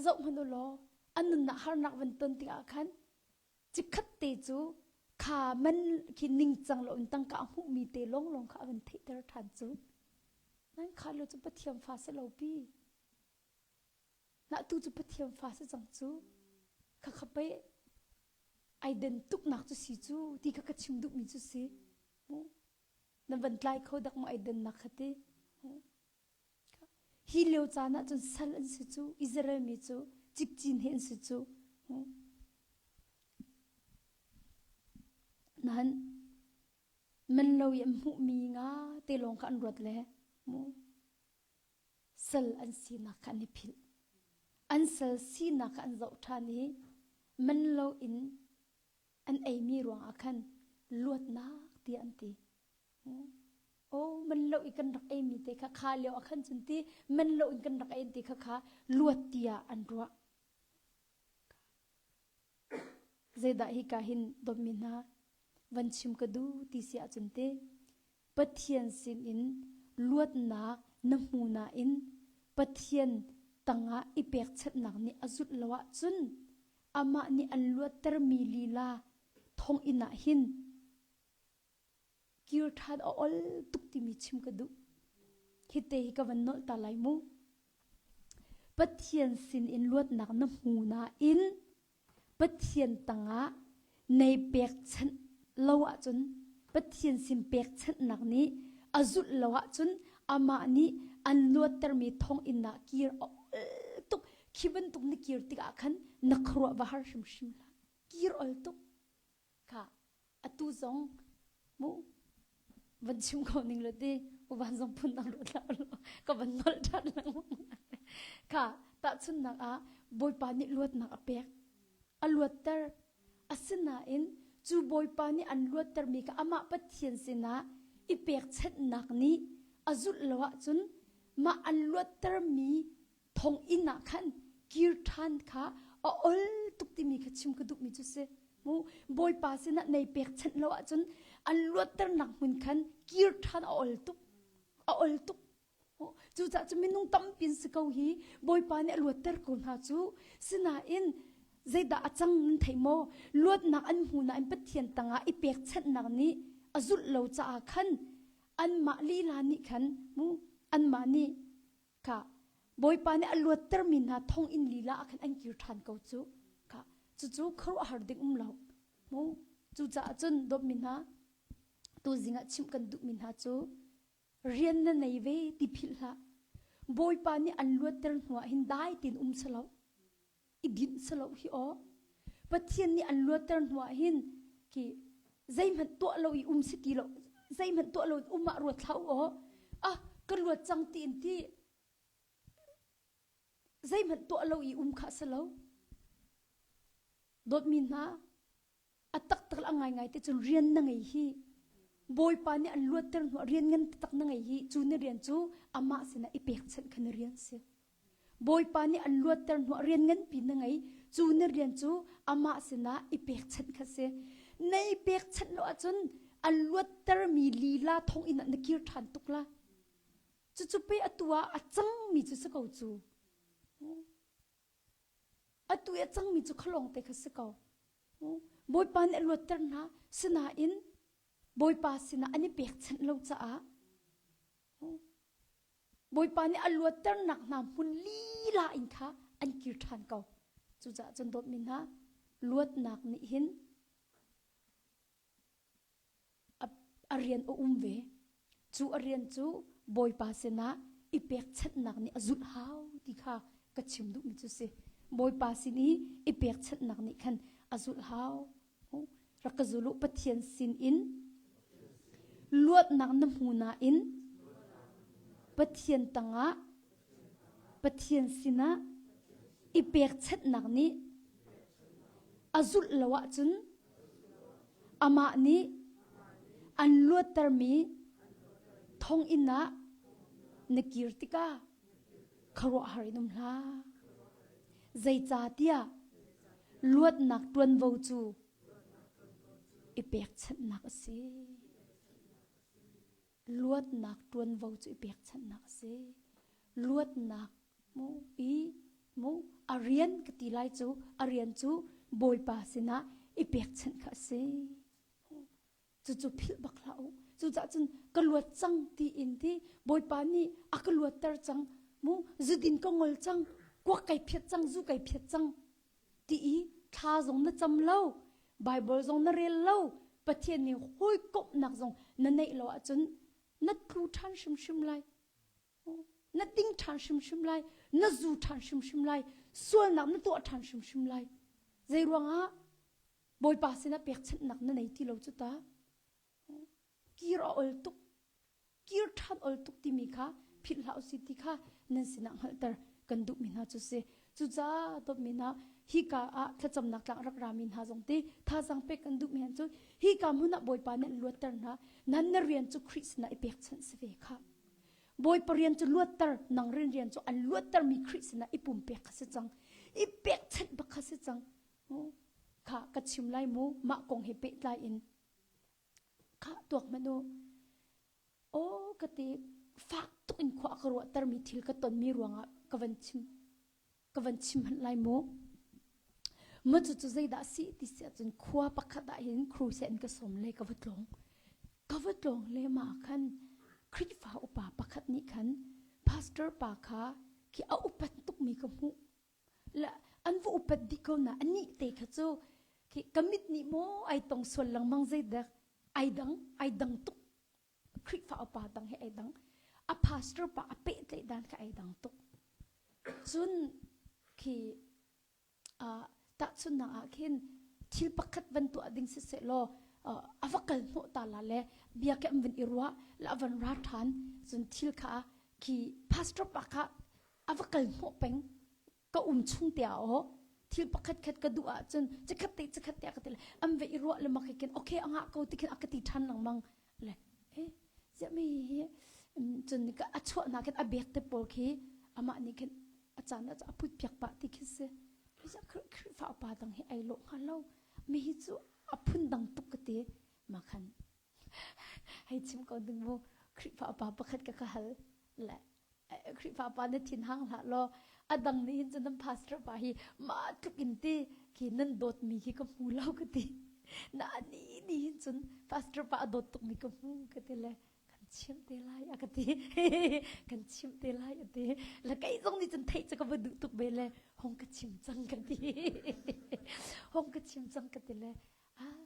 zoh hmanh u law an nunnak harnak van ton tikah khan Chikkhat te cu kha man khi ningcang lo in tangka a hmuhmi te lawnglawng kha a van theihter ṭhan cu. Nan kha lo cu Pathian fa si lo pi. Nah tu cu Pathian fa si cang cu. Kha kha pei ai den tuknak cu si cu ti kha ka chim duhmi cu si. Na van tlai kho dak maw ai dennak kha ti. Hi lio caan ah cun sal an si cu, Israel mi cu cikcin he an si cu. Nain man lo i an hmuhmi nga te lawng kha an ruat le mu sal an sinak kha an i philh. An sal sinak kha an zoh ṭhan i man lo in an eimi ruangah khan luatnak tiah an ti. Oh, man lo i kan rak eimi te kha kha lio ah khan cun ti man lo in kan rak ei ti kha kha luat tiah an ruah. Zeidah hi ka hin dawtmi hna van chim ka duh ti si ahcun te Pathian sin in luatnak na hmu nain Pathian tangah i pekchanhnak nih a zulh lo ahcun amah nih an luattermi lila thonginn ah hin kir ṭhan a ol tuk timi chim ka duh. Hite hi ka van nolh ta lai mu. Pathian sin in luatnak na hmu nain Pathian tangah nei pekchanh lo ahcun Pathian sin pekchanhnak nih a zulh lo ahcun amah nih an luattermi thonginn ah kir a ol tuk. Khi bantuk na kir tikah khan na khuaruah va har hrimhrim hlah. Kir ol tuk. Kha atu zong mu van chim ko ning lo ti uvan zong phun dang ruat hlah law ka van nolh ṭhan lengmang kha tahchunhnak ah Bawipa nih luatnak a pek a luatter asinain cu Bawipa nih an luattermi kha amah Pathian sinah i pekchanhnak nih a zulh lo ahcun mah an luattermi thonginn ah khan kir ṭhan kha a ol tuk timi kha chim ka duhmi cu si. Mu Bawipa sinah nei pekchanh lo ahcun an luatternak hmun khan kir ṭhan a ol tuk. A ol tuk. Cucaah cu minung tampi in si ko hi Bawipa nih a luatter ko hna cu. Sinain zeidah a cang nan thei maw? Luatnak an hmu nain Pathian tangah i pekchanhnak nih a zulh lo caah khan anmah lila nih khan mu anmah nih Kha Bawipa nih a luattermi hna thonginn lila ah khan an kir ṭhan ko cu. Kha cucu khuaruahhar ding um lo. Mu cucaah cun dawtmi hna tuzing ah chimh kan duhmi hna cu rian na nei ve ti philh hlah. Bawipa nih an luatter hnuah hin dai tein um selo. I dinh selo hi aw. Pathian nih an luatter hnuah hin khi zeihmanh tuah lo i um si ti lo zeihmanh tuah lo in um ah ruat hlah u aw ah ka luat cang ti in ti zeihmanh tuah lo i um kha si lo dawtmi hna a taktak a ngaingai te cun rian na ngei hi Bawipa nih an luatter hnuah rian ngan taktak na ngei hi cu na rian cu amah sinah i pekchanh kha na rian si Bawipa nih an luatter hnuah rian nganpi na ngei cu na rian cu amah sinah i pekchanh kha si na i pekchanh lo ahcun an luattermi lila thonginn ah na kir ṭhan tuk la cucu pe atu ah a cangmi cu si ko cu Atu i a cangmi cu khalawng te kha si ko. Bawipa nih a luatter hna. Sinain Bawipa sinah an i pekchanh lo caah Bawipa nih a luatternak hna hmun lila in kha an kir ṭhan ko. Cucaah cun dawtmi hna, luatnak nih hin a rian a um ve. Cu a rian cu Bawipa sinah i pekchanhnak nih a zulh hau ti kha ka chim duhmi cu si. Bawipa sin i i pekchanhnak nih khan a zulh hau. Rak ka zul u Pathian sin in luatnak na hmu nain Pathian tangah Pathian sinah i pekchanhnak nih a zulh lo ahcun amah nih an luattermi thonginn ah na kir tikah khuaruahhar in um hlah. Zeicahtiah Luatnak ṭuanvo cu i pekchanhnak a si. Luatnak ṭuanvo cu i pekchanhnak a si. Luatnak mu i mu a rian ka ti lai cu a rian cu Bawipa sinah i pekchanh kha a si. Cucu philh bak hlah u. Cucaah cun ka luat cang ti in ti Bawipa nih a ka luatter cang mu zudin ka ngol cang kuak kai phiat cang zu kai phiat cang ti i thla zong na cam lo Bible zong na rel lo Pathian nih hawikomhnak zong na neih lo ahcun na tlu ṭhan hrimhrim lai na ding ṭhan hrimhrim lai na zu ṭhan hrimhrim lai sualnak na tuah ṭhan hrimhrim lai zei ruangah Bawipa sinah pekchanhnak na nei ti lo cu ta kir a ol tuk kir ṭhan ol tuk timi kha philh hlah usih ti kha nan sinah hngalhter kan duhmi hna cu si. Cucaah dawtmi hna hika ah thlacamnak tlang rak rami hna zong ti thazaang pek kan duhmi han cu hika hmun ah Bawipa nih an luatter hna nan na rian cu Khrih sinah i pekchanh si ve kha. Bawipa rian cu luatter nang rin rian cu an luattermi Khrih sinah i pumpek kha si cang. I pekchanh bak kha si cang. Kha ka chim lai mu mah kong he pehtlai in Khah tuak hmanh u. Aw ka ti fak tuk in khua ka ruahtermi thil ka tonmi ruangah ka van chim ka van chim hmanh lai mu. Ma cu cu zeidah si ti si ahcun khua pakhat ah hin crusade an ka sawm le ka va tlawng. Ka va tlawng le ma khan Khrihfa upa pakhat nih khan pastor pa kha khi a upat tukmi ka hmuh. La an va upat dih ko na anih te kha cu khi ka mit nih maw ai tong sual lengmang zeidak ai dang ai dang tuk Khrihfa upa dang he ai dang a pastor pa a pehtlaih dan kha ai dang tuk cun khi tahchunhnak ah khin thil pakhat van tuah ding siseh law a va kal hnawh ta la le bia ke an van i ruah la van ra ṭhan cun thil kha khi pastor pa kha a va kal hnawh peng ka um chung te ah aw thil pakhat khat ka duh ahcun chikhat te chikhat te ka ti le an ve i ruah le mak khin okay anga ko ti khin a ka ti ṭhan lengmang le he ziah mi hi cun ka a chuah na khin a bek te pawl khi amah nih khin a caan ah a put piak pah ti khi si Khrihfa upa dang hi ai lawh hnga lo mi hi cu a phun dang tuk ka ti ma khan hei chim ko ding mu Khrihfa upa pakhat ka ka hal le Khrihfa pa na thin hang hlah law a dang nih hin cun nan pastor pa hi mah tluk in ti khi nan dawtmi khi ka hmu lo ka ti na ni ni hin cun pastor pa a dawt tukmi ka hmu ka ti le kan chim te lai a ka ti kan chim te lai a ti le kei zong nih cun theih cu ka va duh tuk ve le hong ka chim cang ka ti hong ka chim cang ka ti le ah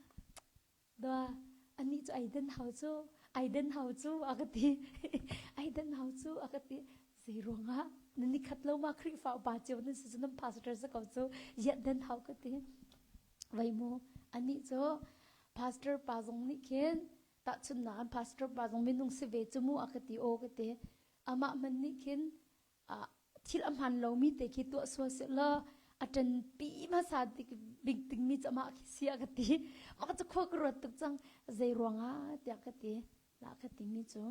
Dua, anih cu ai den hau cu, ai den hau cu a ka ti. ai den hau cu a ka ti. Zei ruangah na ni khat lo ma Khrihfa upa cio nan si cu nan pastor sa ko cu yet den hau ka ti. Vai mu, anih cu pastor pa zong nih khin tahchunhnak an pastor pa zong minung si ve cu mu a ka ti aw ka ti. Amah man nih khin thil a hmaan lomi te khi tuah sual seh law a ṭanpi hmasa bik dingmi cu amah khi si a ka ti. Mah cu khua ka ruat tuk cang. Zei ruangah tiah ka ti. Lah ka timi cu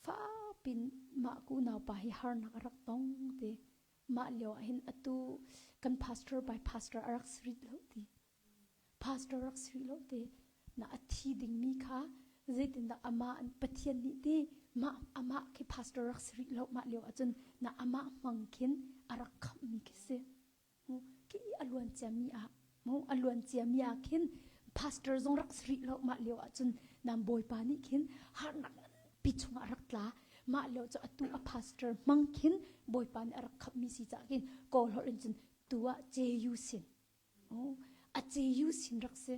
fakpin mah ku naupa hi harnak a rak tong ti. Mah lio ah hin atu kan pastor by pastor a rak si rih lo ti. Pastor rak si rih lo te na a thi dingmi kha zeitindah amah Pathian nih ti mah amah khi pastor rak si rih lo mah lio ahcun na amah hmang khin a rak khamhmi khi si khi a luan ciami ah mu a luan ciami ah khin pastor zong rak si rih lo mah lio ahcun nam bawipa nih khin harnak pi chungah rak tla mah lio cu atu a pastor hmang khin bawipa nih a rak khamhmi si caah khin kawl holh in cun tu ah JU sin A ceyu sin rak si.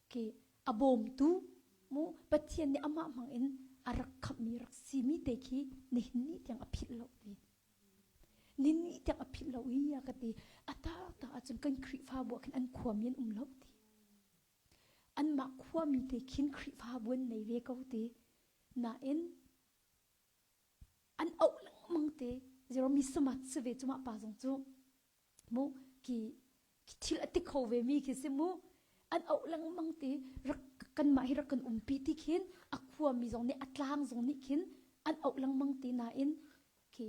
Khi a bawmtu mu Pathian nih amah hmang in a rak khamhmi rak simi te khi nihin ni tiang a philh lo ti. Nihin ni tiang a philh lo i a ka ti. A taktak ahcun kan Khrihfabu ah khin an khuami an um lo ti. Anmah khuami te khin Khrihfabu an nei ve ko ti. Nain an auh lengmang te. Zero mi samat si ve cu mah pa zong cu. Mu ki thil a ti kho ve mi khi si mu an auh lengmang ti rak kanmah hi rak kan umpi ti khin a khuami zong nih a tlang zong nih khin an auh lengmang ti nain khi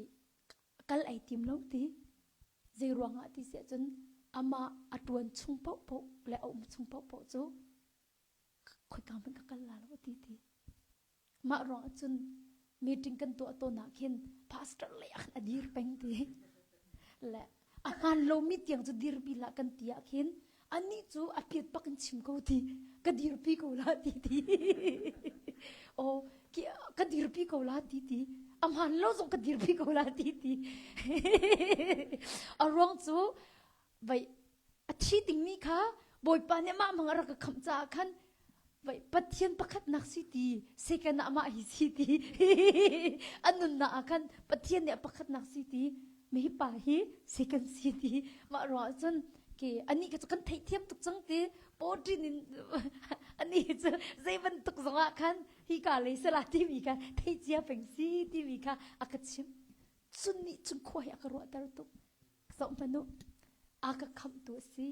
kal ai tim lo ti zei ruangah ti si ahcun. Amah a ṭuan chung paohpaoh le a um chung paohpaoh cu khoika hmanh ka kal la lo a ti ti. Mah ruangah cun meeting kan tuah tawn ah khin pastor lei ah khan a dir peng ti. Le a hmaan lomi tiang cu dirpi hlah kan ti ah khin anih cu a piat bak in chim ko ti ka dirpi ko la ti ti. Oh, ka dirpi ko la ti ti. A hmaan lo zong ka dirpi ko la ti ti. A ruang cu vai a thi dingmi kha Bawipa nih amah mang a rak ka khamh caah khan vai Pathian pakhatnak si ti second ah amah hi si ti a nunnak ah khan Pathian nih a pakhatnak si ti mi hi pa hi second si ti mah ruangah cun ke anih ka cu kan theihthiam tuk cang ti poṭin in anih cu zei bantuk zongah khan hi ka lei sala timi kha thei cia peng si timi kha a ka chim cun nih cun khua hi a ka ruahter tuk Zoh hmanh u, a ka khamhtu a si.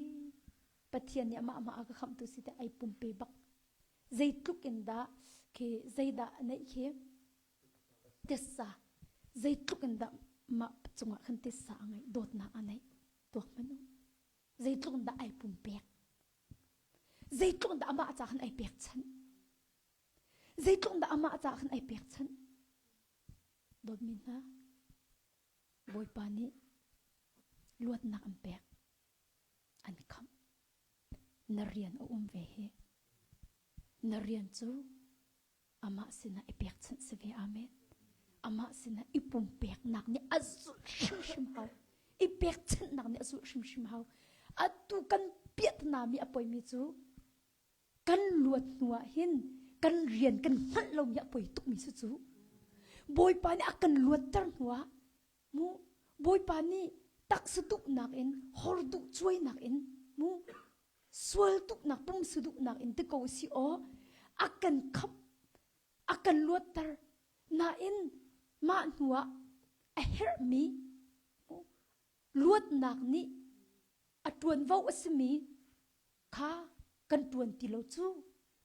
Pathian nih amah amah a ka khamhtu si tiah ai pumpe bak. Zeitluk in dah khi zeidah a neih khi tissa zeitluk in dah mah cungah khan tissa a ngeih dawtnak a neih tuak hmanh u. Zeitluk in dah ai pumpek. Zeitluk in dah amah ca khan ai pekchanh. Zeitluk in dah amah ca khan ai pekchanh. Dawtmi hna, Bawipa nih luatnak an pek, an khamh. Na rian a um ve hi. Na rian cu amah sinah i pekchanh si ve. Amen. Amah sinah i pumpeknak nih a zulh hrimhrim hau. I pekchanhnak nih a zulh hrimhrim hau. Atu kan piahtana mi a poimi cu kan luat hnu ah hin kan rian kan hngalh lomi a poi tukmi cu cu Bawipa nih a kan luatter hnu ah mu Bawipa nih taksa duhnak in hor duh cuainak in mu sual duhnak pumsa duhnak in ti ko si aw a kan khamh a kan luatter nain mah hnu ah a herhmi luatnak nih a ṭuanvo a simi kha kan ṭuan ti lo cu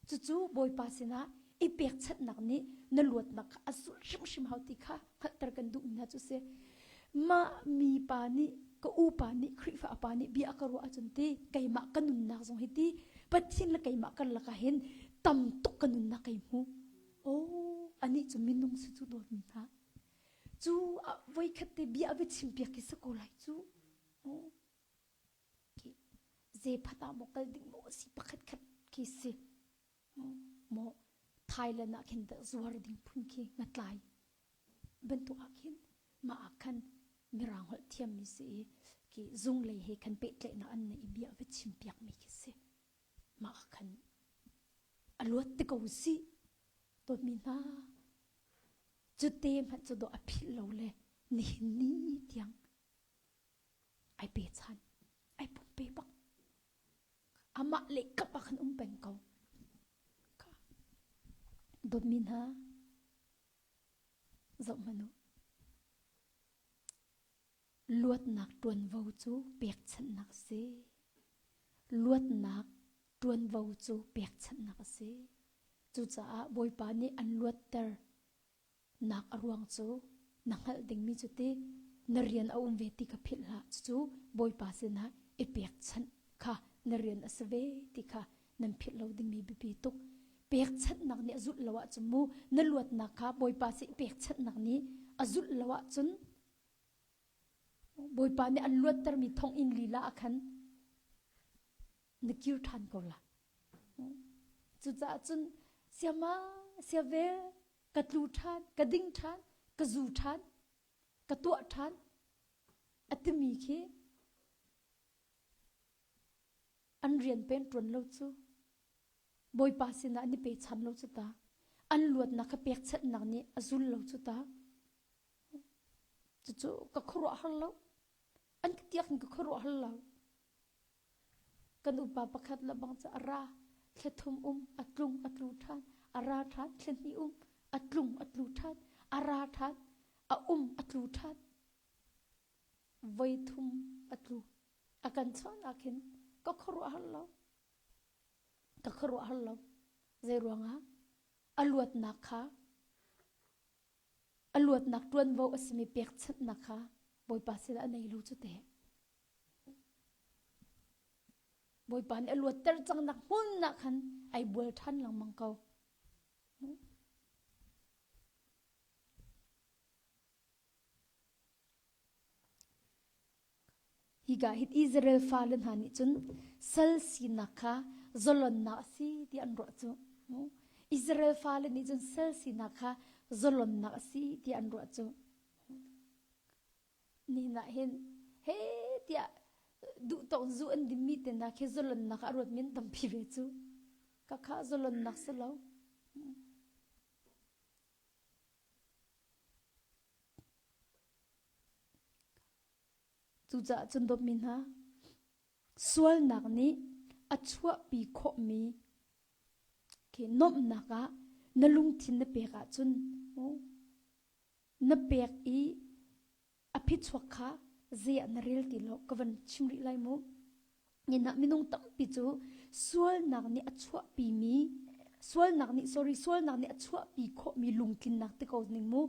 cucu Bawipa sinah i pekchanhnak nih na luatnak kha a zulh hrimhrim hau ti kha hngalhter kan duhmi hna cu si. Mah mi pa nih ka u pa nih Khrihfa pa nih bia a ka ruah ahcun ti keimah ka nunnak zong hi ti Pathian le keimah karlak ah hin tam tuk ka nunnak kai hmu. Oh, anih cu minung si cu dawtmi hna. Cu voikhat te bia a va chimpiak khi si ko lai cu. Oh. Zephat ah maw kal ding maw si pakhat khat khi si maw Thailand ah khin dah zuar ding phun khi ngatlai bantuk ah khin mah ah khan mirang holh thiammi si i ki zung lei he khan pehtlaihnak an nei i bia va chim piak mi khi si mah ah khan a luat te ko si dawtmi hna cute hmanh cu dawh a philh lo le nihin ni tiang ai pe chan ai pumpe bak amah le kap ah khan um peng ko dawtmi hna zoh hmanh u luatnak ṭuanvo cu pekchanhnak a si luatnak ṭuanvo cu pekchanhnak a si cucaah bawipa nih an luatter nak a ruang cu na hngalh dingmi cu ti na rian a um ve ti kha philh hlah cucu Bawipa sinah i pekchanh kha na rian a si ve ti kha nan philh lo dingmi biapi tuk pekchanhnak nih a zulh lo ahcun mu na luatnak kha Bawipa sin pekchanhnak nih a zulh lo ahcun Bawipa nih an luattermi thonginn lila ah khan na kir ṭhan ko la cucaah cun siama siavel ka tlu ṭhan ka ding ṭhan ka zu ṭhan ka tuah ṭhan a timi khi an rian pen ṭuan lo cu Bawipa sinah an i pechan lo cu ta an luatnak kha pekchanhnak nih a zul lo cu ta cucu ka khuaruah har lo an ka tiak in ka khuaruah har lo Kan upa pakhat le bang cu a ra, thla thum um, a tlung a tlu ṭhan, a ra ṭhan, thla hnih um, a tlung a tlu ṭhan, a ra ṭhan, a um a tlu ṭhan. Voi thum a tlu. A kan chawnh ah khin ka khuaruahhar lo. Ka khuaruahhar lo. Zei ruangah? A luatnak kha a luatnak ṭuanvo a simi pekchanhnak kha Bawipa sinah a nei lo cu teh. Bawipa nih a luatter cang nak hmun ah khan ai bual ṭhan lengmang ko. Hika hin Israel fale hna nih cun sal sinak kha zalonnak a si ti an ruah cu. Israel fale nih cun sal sinak kha zalonnak a si ti an ruah cu. Nihin ah hin he tiah duh tawk zu an dimmi te hna khi zalonnak ah ruatmi an tampi ve cu. Ka kha zalonnak si lo. Cucaah cun dawtmi hna, sualnak nih a chuahpi khawhmi khi nuamhnak ah na lungthin na pek ahcun na pek i a phichuak kha zei ah na rel ti lo ka van chim rih lai mu. Nihin ah minung tampi cu sualnak nih a chuahpimi sualnak nih sorry sualnak nih a chuahpi khawhmi lungtlinnak ti ko ning mu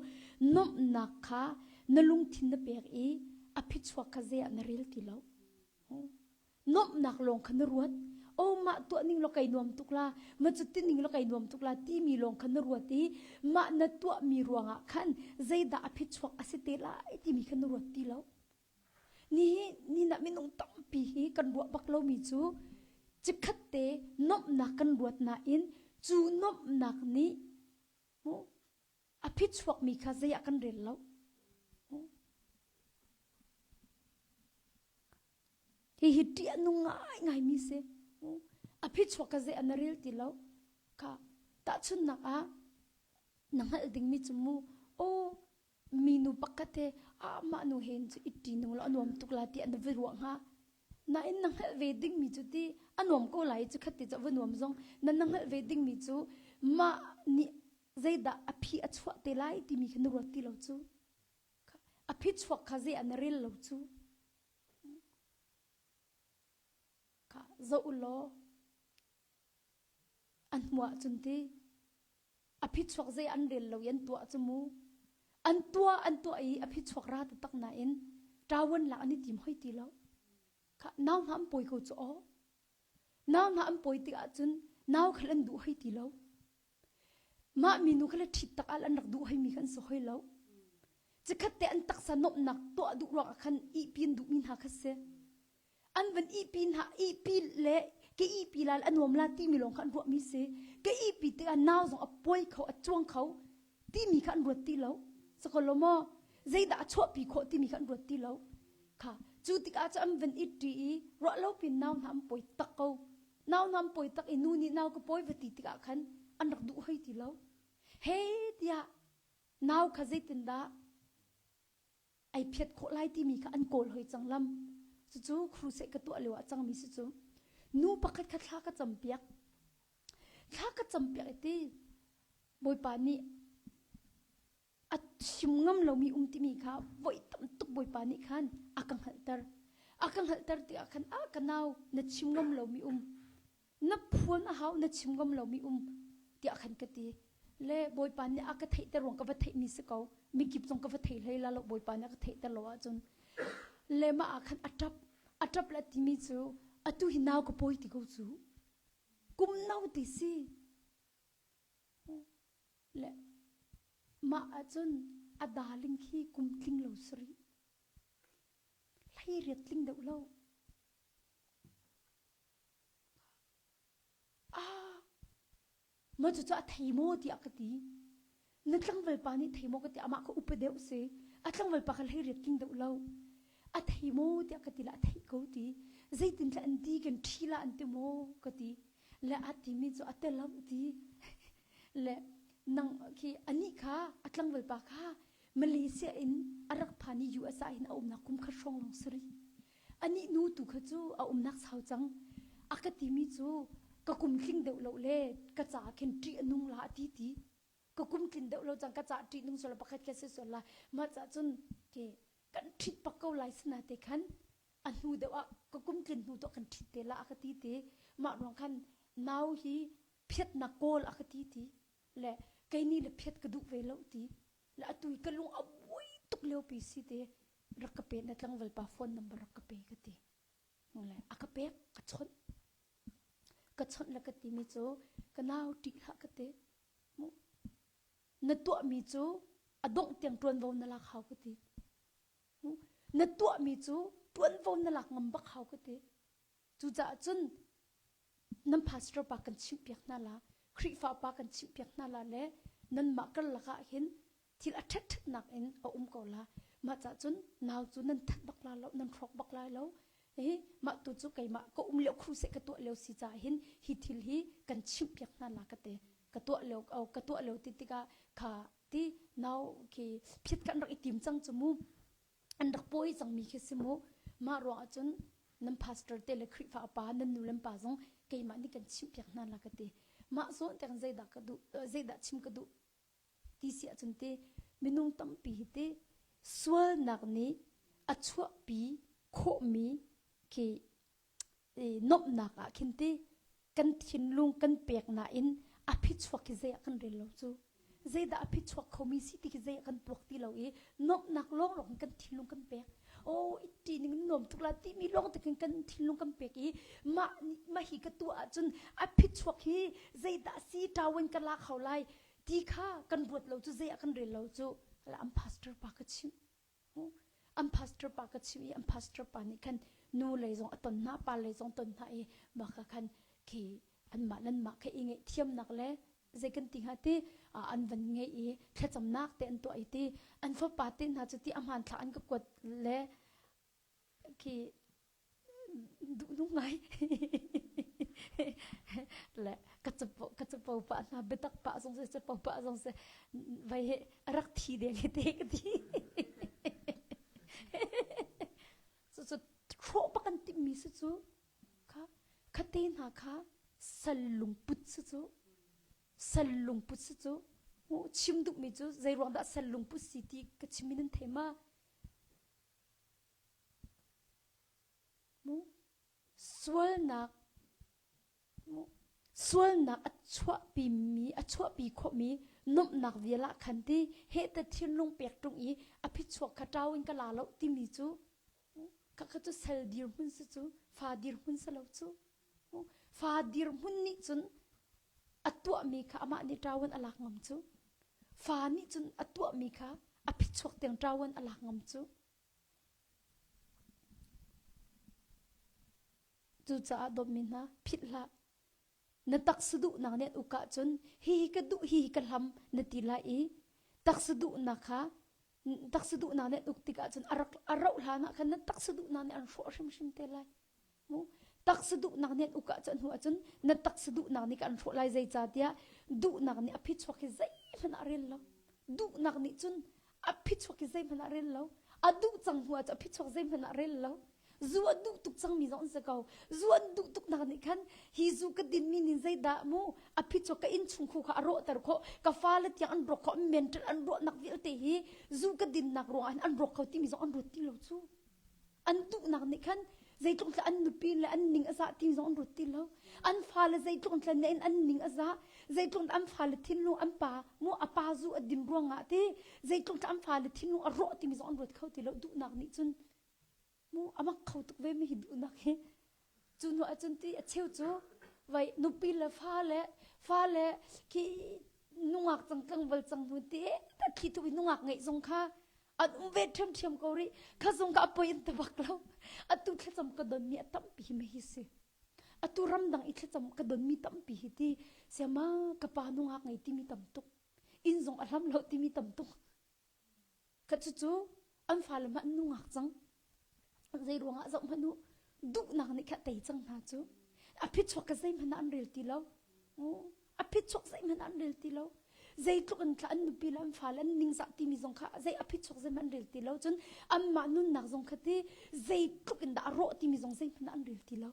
nuamhnak kha na lungthin na pek i a phichuak kha zei ah na rel ti lo. Nuamhnak lawng kha na ruat. Oh mah tuah ning law kai nuam tuk la, ma cu ti ning law kai nuam tuk la timi lawng kha na ruat i mah na tuahmi ruangah khan zeidah a phichuak a si te lai timi kha na ruat ti lo. Nihi ni na minung tampi hi kan ruah bak lomi cu cikhat te nuamhnak kan ruat nain cu nuamhnak nih a phichuakmi kha zei ah kan rel lo. Hihi ṭih a nung ngaingaimi si. A phichuak kha zei ah na rel ti lo. Kha tahchunhnak ah na hngalh dingmi cu mu aw minu pakhat he ah mah nu he cu itti nung la a nuam tuk la ti an va ruah hnga. Nain na hngalh ve dingmi cu ti a nuam ko lai cu khat ti cu va nuam zong na na hngalh ve dingmi cu mah nih zeidah a phi a chuah te lai timi kha na ruat ti lo cu. A phichuak kha zei ah na rel lo cu. Kha zoh u law an hmuh ahcun ti a phichuak zei an rel lo i an tuah cu mu. An tuah an tuah i a phichuak ra taktak nain ṭawan lak an i tim hoi ti lo. Kha nau hna an pawi ko cu aw. Nau hna an pawi tik ahcun nau khal an duh hoi ti lo. Mah minu kha le ṭhit tak al an rak duh hoimi kha an si hoi lo. Cikhat te an taksa nuamhnak tuah duh ruangah khan ihpi an duhmi hna kha si. An van ihpi hna ihpi le ka ihpi la a nuam la timi lawng kha an ruahmi si. Ka ihpi tikah nau zong a puai kho a cuang kho timi kha an ruat ti lo. Sakolo maw zeidah a chuahpi khawh timi kha an ruat ti lo. Kha cu tikah cu an van it ṭi i ruah lo pin nau hna an pawi tak ko. Nau nam pawi tak i nu nih nau ka pawi va ti tikah khan an rak duh hoi ti lo. He tiah nau kha zeitindah ai phiat khawh lai timi kha an kawl hoi cang lam. Cucu crusade ka tuah lio ah cangmi si cu. Nu pakhat kha thla ka campiak. Thla ka campiak i ti Bawipa nih a chim ngam lomi um timi kha voi tam tuk Bawipa nih khan a ka hngalhter. A ka hngalhter tikah khan a ka nau na chim ngam lomi um na phuan a hau na chim ngam lomi um tiah khan ka ti. Le Bawipa nih a ka theihter ruang ka va theihmi si ko. Mikip zong ka va thei hlei la lo Bawipa nih a ka theihter lo ahcun. Le mah ah khan a ṭap. A ṭap le timi cu atu hi nau ka pawi ti ko cu. Kum no ti si. Le mah ahcun a darling khi kum tling lo si rih. Hleiriat tling deuh lo. Ah, mah cucu a thei maw tiah ka ti. Na tlangval pa nih thei maw ka ti amah kha upa deuh si. A tlangval pa kha hleiriat tling deuh lo. A thei maw tiah ka ti la a theih ko ti. Zeitin tla an ti kan ṭhi la an ti maw ka ti. Le a timi cu a tel lo ti le nang khi anih kha a tlangval pa kha Malaysia in a rak phan i US ah hin a umnak kum khat hrawng lawng si rih. Anih nu tu kha cu a umnak sau cang. A ka timi cu ka kum tling deuh lo le ka caah khin ṭih a nung la a ti ti. Ka kum tlin deuh lo cang ka caah ṭih nung sual pakhat kha si sual la. Mah cah cun ke kan ṭhit bak ko lai sana te khan a hnu deuh ah ka kum tlin hnu tuah kan ṭhit te la a ka ti ti mah ruang khan nau hi phiatnak kawl a ka ti ti le kei nih le phiat ka duh ve lo ti le atu i ka lung a buai tuk lio pi si te rak ka pe na tlangval pa phone number rak ka pe ka ti le a ka pek ka chawnh. Ka chawnh le ka timi cu ka nau ṭih hlah ka ti. Na tuahmi cu a dongh tiang ṭuanvo na lak hau ka ti. Na tuahmi cu ṭuanvo na lak ngam bak hau ka ti. Cucaah cun nan pastor pa kan chimhpiak hna la, Khrihfa pa kan chimhpiak hna la le nanmah karlak ah hin thil a ṭhatṭhatnak in a um ko la. Mah cah cun nau cu nan that bak la lo, nan hrawk bak lai lo. Hi mah tu cu keimah ka um lio crusade ka tuah lio si caah hin hi thil hi kan chimhpiak hna la ka ti. Ka tuah lio ka tuah lio ti tikah kha ti nau khi phiat kan rak i tim cang cu mu. An rak pawi cangmi khi si mu. Mah ruang ahcun nan pastor te le Khrihfa pa nan nu le pa zong keimah nih kan chimhpiak hna la ka ti. Mah zawn te kan zeidah ka duh zeidah chim ka duh ti si ahcun ti minung tampi hi ti sualnak nih a chuahpi khawhmi khi nuamhnak ah khin ti kan thinlung kan pek nain a phichuak khi zei ah kan rel lo cu zeidah a phichuak khomi si ti khi zei ah kan tuak ti lo i nuamhnak lawnglawng in kan thinlung kan pek oh itti ning nuam tuk la timi lawng te khin kan thinlung kan pek i mah mah hi ka tuah ahcun a phichuak hi zeidah si ṭawen ka la kho lai ti kha kan ruat lo cu zei ah kan rel lo cu an pastor pa ka chimh an pastor pa ka chimh i an pastor pa nih khan nu lei zong a ton hna pa lei zong ton hna i mah kha khan khi anmah nanmah kha i ngaihthiamnak le zei kan ti hnga ti an van ngeih i thlacamnak te an tuah i ti an fapa te hna cu ti a hmanthlak an ka kuat le khi duhnung ngai le ka capo ka capo pah hna biatak pah zong seh capo pah zong seh vai he rak thi deng he te ka ti cu cu hrawh bak an timhmi si cu kha khate hna kha sal lungput si cu sal lungput si cu chim duhmi cu zei ruang dah sal lungput si ti ka chim in nan thei ma Sualnak sualnak a chuahpimi a chuahpi khawhmi nuamhnak vial ah khan ti heh te thinlung pek ṭung i a phichuak kha ṭau in ka la lo timi cu khakha cu sal dirhmun si cu fa dirhmun si lo cu fa dirhmun nih cun a tuahmi kha amah nih ṭau in a lak ngam cu fa nih cun a tuahmi kha a phichuak tiang ṭau in a lak ngam cu Cucaah dawtmi hna, philh hlah. Na taksa duhnak nih an uk ahcun hihi ka duh, hihi ka hlam na ti lai i taksa duhnak kha taksa duhnak nih an uk tikah cun a rak a rauh hlan ah khan na taksa duhnak nih an hrawh hrimhrim te lai. Mu taksa duhnak nih an uk ahcun hnu ahcun na taksa duhnak nih an hrawh lai zeicahtiah duhnak nih a phichuak hi zeihmanh ah a rel lo. Duhnak nih cun a phichuak hi zeihmanh ah rel lo a duh cang hnu ah a phichuak zeihmanh ah rel lo zu a duh tuk cangmi zong an si ko zu an duh tuk nak nih khan hi zu ka dinmi nin zeidah mu a phichuak ka inn chung khu kha a rawhter khawh ka fale tiang an rawk khawh mental an ruahnak vialte hi zu ka dinnak ruangah hin an rawk kho timi zong an ruat ti lo cu An duhnak nih khan zeitluk tla an nupi le an ning a zah ti zong an ruat ti lo. An fale zeitluk tla ne in an ning a zah, zeitluk an fale thinlung an pa mu a pa zu a dim ruangah ti zeitluk tla an fale thinlung a rawh timi zong an ruat kho ti lo duhnak nih cun mu a mak kho tuk ve mi hi duhnak hi. Cu hnu ahcun ti a cheu cu vai nupi le fa le fa le khi nungak cang tlangval cang hnu ti ta thli tuk i nungak ngeih zong kha an um ve ṭhiamṭhiam ko rih kha zong ka apoi in tabak lo atu thlacam ka donmi a tampi hi hi si atu ramdang i thlacam ka donmi tampi hi ti siama ka pa nungak ngei timi tam tuk inn zong a hlam lo timi tam tuk Kha cucu an fale hmanh an nungak cang. Zei ruangah zoh hmanh u, duhnak nih kha tei cang hna cu. A phichuak ka zeihmanh ah an rel ti lo. A phichuak zeihmanh ah an rel ti lo. Zeitluk in thla an nupi le an fale an ningzah timi zong kha zei a phichuak zeihmanh an rel ti lo. Cun anmah nunnak zong kha ti zeitluk in dah a rawh timi zong zeihmanh ah an rel ti lo.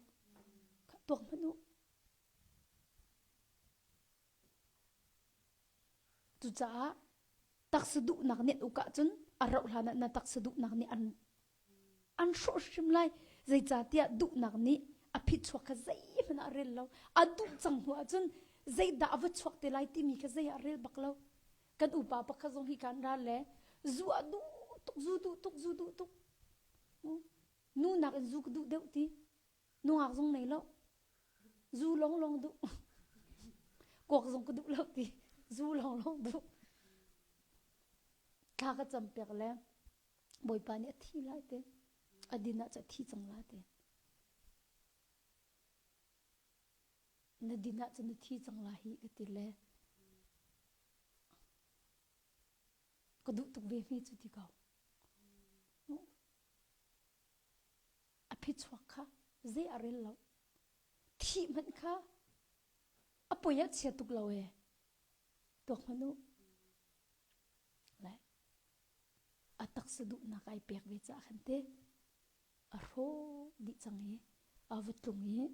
Tuak hmanh u. Cucaah taksa duhnak nih an uk ahcun a rauh hlan ah na taksa duhnak nih an an hrawh hrim lai. Zeicahtiah duhnak nih a phichuak kha zeihmanh ah a rel lo. A duh cang hnu ahcun zeidah a va chuak te lai timi kha zei ah a rel bak lo. Kan upa pakhat zong hi kan ral le zu a duh tuk, zu duh tuk, zu duh tuk. Nu nakin zu ka duh deuh ti. Nungak zong nei lo. Zu long long duh. Kuak zong ka duh lo ti. Zu long long duh. Thla ka cam piak le Bawipa nih a thi lai te. A din ah cu a thi cang la te. Na din ah cun na thi cang la hi ka ti le. Ka duh tuk ve hme cu ti ko. A phichuak kha zei a rel lo. Thih hmanh kha a poi ah chia tuk lo e. Tuak hmanh u. Le a taksa duhnak ai pek ve caah khan te a hrawh dih cang i a va tlung i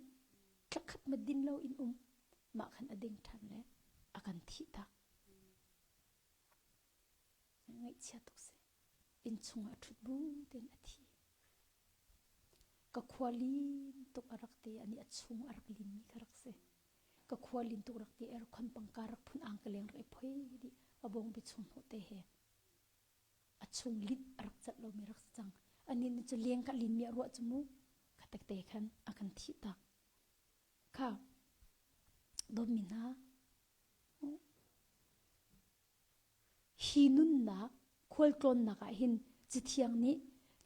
thlakhat ma din lo in um mah khan a ding ṭhan le a kan thih tak. Ngaihchia tuk si. Inn chungah ṭhut bu tein a thi. Ka khua lin tuk a rak ti ani a chung a rak linmi kha rak si. Ka khua lin tuk rak ti aircon pangka rak phun ang ka leng rak i phoi dih a bawngbi chung hnawh te he. A chung linh a rak cat lomi rak si cang. Ani nih cu leng ka linmi a ruah cu mu. Kha takte khan a kan thih tak. Kha dawtmi hna Hi nunnak khualtlawnnak ah hin Cathiang nih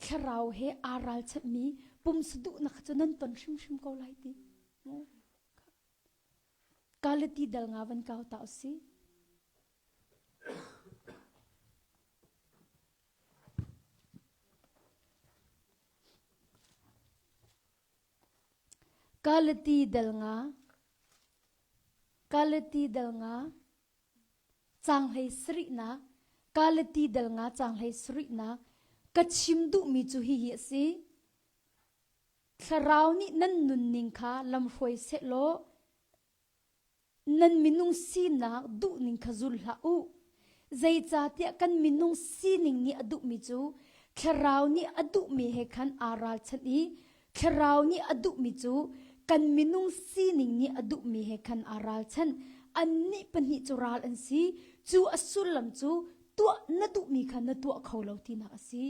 thlarau he aa ralchanhmi pumsa duhnak cu nan ton hrimhrim ko lai ti. Galati dal nga van kau ta usih. Galati dal nga Galati dal nga Caanghlei sarihnak, Galati dal nga caanghlei sarihnak, ka chim duhmi cu hihi a si. Thlarau nih nan nunning kha lamhruai sehlaw nan minung sinak duhning kha zul hlah u. Zeicahtiah kan minung sining nih a duhmi cu Thlarau nih a duhmi he khan aa ralchanh i Thlarau nih a duhmi cu kan minung sining nih a duhmi he khan aa ralchanh. Annih pahnih cu ral an si. Cu a sullam cu tuah na duhmi kha na tuah kho lo tinak a si.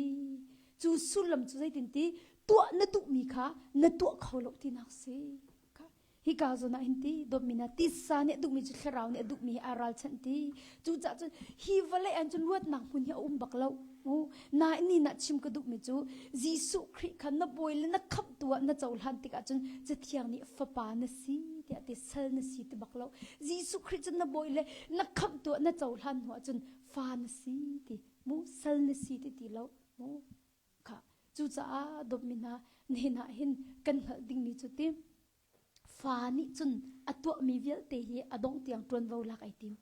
Cu sullam cu zeitinti tuah na duhmi kha na tuah kho lo tinak a si. Hika zawn ah hin ti dawtmi na tisa nih a duhmi cu thlarau nih a duhmi he aa ralchanh ti. Cucaah cun hi vawlei ah cun luatnak hmun hi a um bak lo. Nain ni na chim ka duhmi cu Jesuh Khrih kha na bawi le na khamhtu ah na cohlan tikah cun Cathiang nih fapa na si tiah ti sal na si ti bak lo. Jesuh Khrih cu na bawi le na khamhtu ah na cohlan hnu ah cun fa na si ti mu sal na si ti ti lo mu kha cucaah dawtmi hna nihin ah hin kan hngalh dingmi cu ti fa nih cun a tuahmi vialte hi a dongh tiang ṭuanvo lak ai tim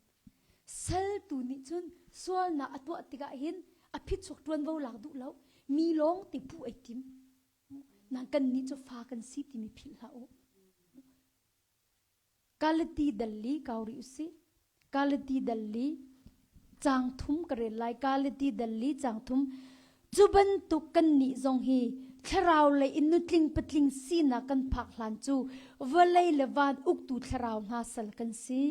sal tu nih cun sualnak a tuah tikah hin a phichuak ṭuanvo lak duh lo mi lawng te puh ai tim nang kan nih cu fa kan si timi philh hlah u Kalati dalli kau rih usih. Kalati dalli caang thum ka rel lai. Kalati dalli caang thum. Cu bantuk kan nih zong hi thlarau lei in nutling patling sinak kan phak hlan cu vawlei le van uktu thlarau hna sal kan si.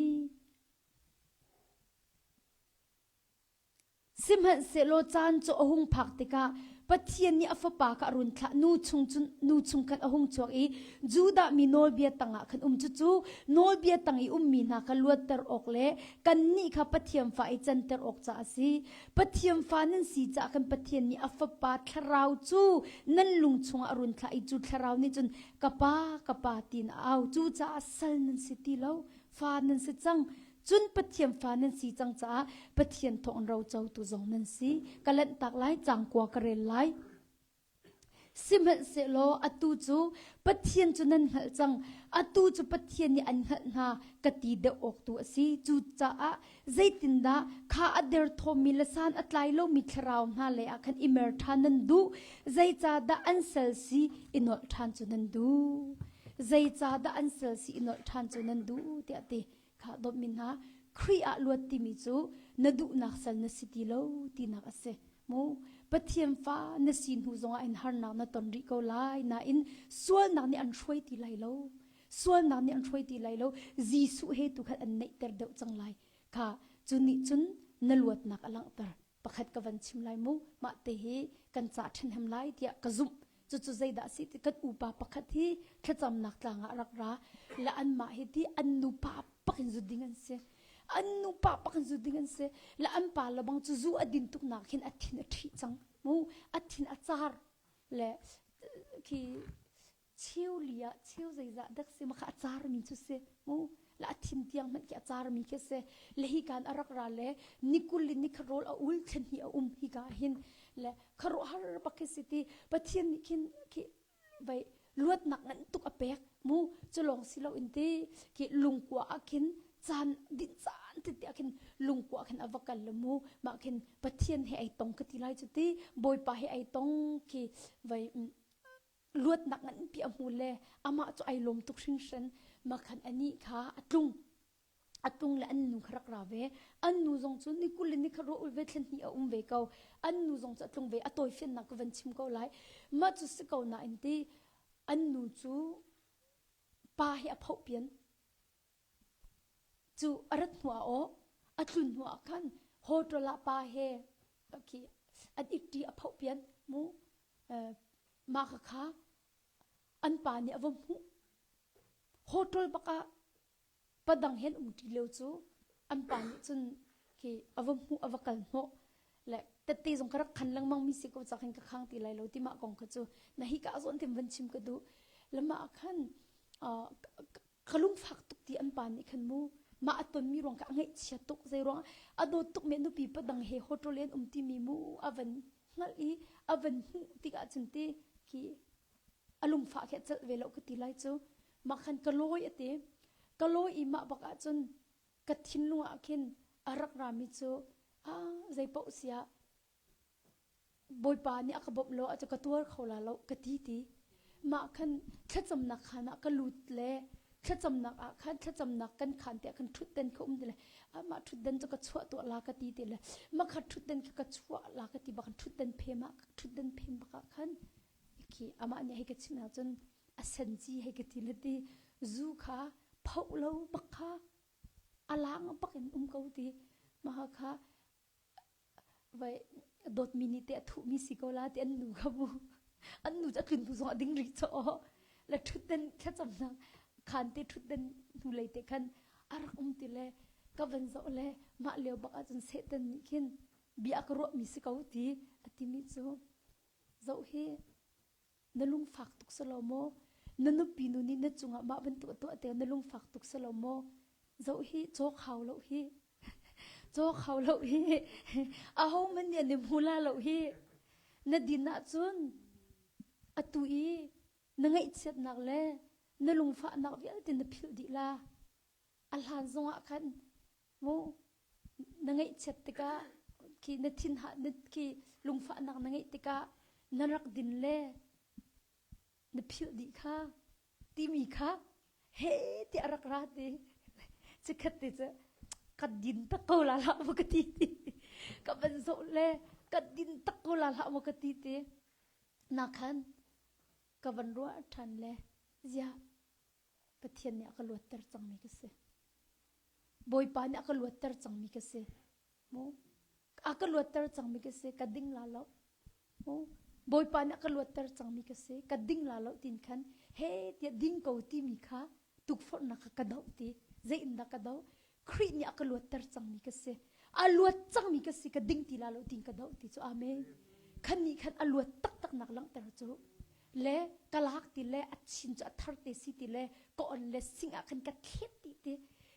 Sihmanhsehlaw caan cu a hung phak tikah Pathian nih a fapa kha a run thlah. Nu chung cun nu chung khan a hung chuak i Judah mi nawlbia tangah khan um. Cucu nawlbia tang i ummi hna kha luatter awk le kannih kha Pathian fa i canter awk caah a si. Pathian fa nan si caah khan Pathian nih a fapa thlarau cu nan lung chungah a run thlah i cu thlarau nih cun ka pa, ka pa tiin a au. Cucaah sal nan si ti lo, fa nan si cang. Cun Pathian fa nan si cang caah Pathian thawng rocotu zong nan si. Ka lanhtak lai, cangkua ka rel lai. Sihmanhsehlaw atu cu Pathian cu nan hngalh cang. Atu cu Pathian nih an hngalh hna ka ti deuh awk tu a si. Cucaah zeitindah kha a derthawmmi le san a tlai lomi thlarau hna lei ah khan i mer ṭhan nan duh? Zeicahdah an sal si i nolh ṭhan cu nan duh? Zeicahdah an sal si i nolh ṭhan cu nan duh? tiah a ti. Kha dawtmi hna, Khrih ah luat timi cu na duhnak sal na si ti lo tinak a si. Mu Pathian fa na si hnu zongah in harnak na ton rih ko lai nain sualnak nih an hruai ti lai lo. Sualnak nih an hruai ti lai lo. Jesuh he tu khan an neihter deuh cang lai. Kha cu nih cun na luatnak a langhter. Pakhat ka van chim lai mu. Mah te hi kan ca ṭhenhem lai tiah ka zumh. Cucu zeidah a si ti kan upa pakhat hi thlacamnak tlang ah rak ra le anmah hi ti an nupa pak in zu ding an si. An nupa pak in zu ding an si. Le an pa le bang cu zu a din tuk nak hin a thin a ṭhi cang. Mu a thin a car le khi cheu li ah cheu zeizah dek si ma kha a carmi cu si mu la a thin tiang hmanh khi a carmi khi si le hi kan a rak ra le nikul in ni kha rawl a ul thlen hi a um hi ka hin le kharuahar bak khi si ti pathian nih khin khi vai luatnak ngan tuk a pek mu cu lawng si lo in ti khi lungkua ah khin caan din caan te te ah khin lungkua khin a va kal le mu mah khin pathian he ai tong ka ti lai cu ti bawipa he ai tong khi vai luatnak nganpi a hmu le amah cu ai lawm tuk hringhran makhan anih kha a tlung a tlung le an nu kha rak ra ve an nu zong cu ni kul le ni kha ro ul ve thlen hnih a um ve ko an nu zong cu a tlung ve a tawifiannak ka van chim ko lai mah cu si ko nain ti an nu cu pa hi a phoh pian Cu a rat hnu ah aw, a tlun hnu ah khan hotel ah pa he khi an itti a phoh pian mu mah kha kha an pa nih a va hmuh. Hotel bak ah padang he an um ṭi lio cu an pa nih cun khi a va hmuh a va kal hnawh le tette zong ka rak khan lengmang mi si ko cak hin ka khang ti lai lo ti mah kong kha cu na hi ka zawn tim van chim ka duh le mah khan ka lungfak tuk ti an pa nih khan mu mah a tonmi ruang kha a ngaihchia tuk zei ruang a dawt tuk mi nupi padang he hotel in um ti mi mu a van hngalh i a van hmuh tikah cun ti khi a lungfah khi a celh ve lo ka ti lai cu mah khan ka lawi a ti ka lawi i mah bak ah cun ka thinlung ah khin a rak rami cu ah zei paoh siah Bawipa nih a ka bawmh lo ahcun ka tuar kho la lo ka ti ti. Mah khan thlacamnak khaan ah ka lut le thlacamnak ah khan thlacamnak kan khaan tiah khan ṭhutden kha um ti le mah ṭhutden cu ka chuah tuah la ka ti ti le mah kha ṭhutden kha ka chuah la ka ti bak ṭhutden phem ah ṭhutden phem bak ah khan khi amah nih hei ka chimh ahcun a senci hei ka ti le ti zu kha phoh lo bak kha a lang bak in um ko ti mah kha vai dawtmi nih te a thuhmi si ko la ti an nu kha mu an nu cu a tlun hnu zong a ding rih chaw le ṭhutden thlacamnak khaan te ṭhutden hnulei te khan a rak um ti le ka van zoh le mah lio bak ahcun Satan nih khin bia ka ruahmi si ko ti a timi cu zoh hi Na lungfak tuk si lo maw? Na nupi nu nih na cungah mah bantuk a tuah tikah na lungfak tuk si lo maw? Zoh hi cawk hau lo hi. Cawk hau lo hi. Aho man nih an i hmu la lo hi. Na din ahcun atu i na ngaihchiatnak le na lungfahnak vialte na philh dih la. A hlan zongah khan mu na ngaihchiat tikah khi na thin ha na khi lungfahnak na ngeih tikah na rak din le na philh dih kha timi kha he ti a rak ra ti chikhat te cu ka din tak ko la hlah maw ka ti ti ka van zoh le ka din tak ko la hlah maw ka ti ti na khan ka van ruah ṭhan le zia Pathian nih a ka luatter cangmi ka si. Bawipa nih a ka luatter cangmi ka si. Mu a ka luatter cangmi ka si, ka ding la lo. Mu Bawipa nih a ka luatter cangmi ka si, ka ding la lo tin khan he tiah ding ko timi kha tukforhnak kha ka doh ti. Zei in dah ka doh? Khrih nih a ka luatter cangmi ka si. A luat cangmi ka si, ka ding ti la lo tin ka doh ti cu amen. Khan nih khan a luat taktak nak langhter cu le ka lak ti le a chin cu a thar te si ti le ka on le sing ah khan ka thlet dih ti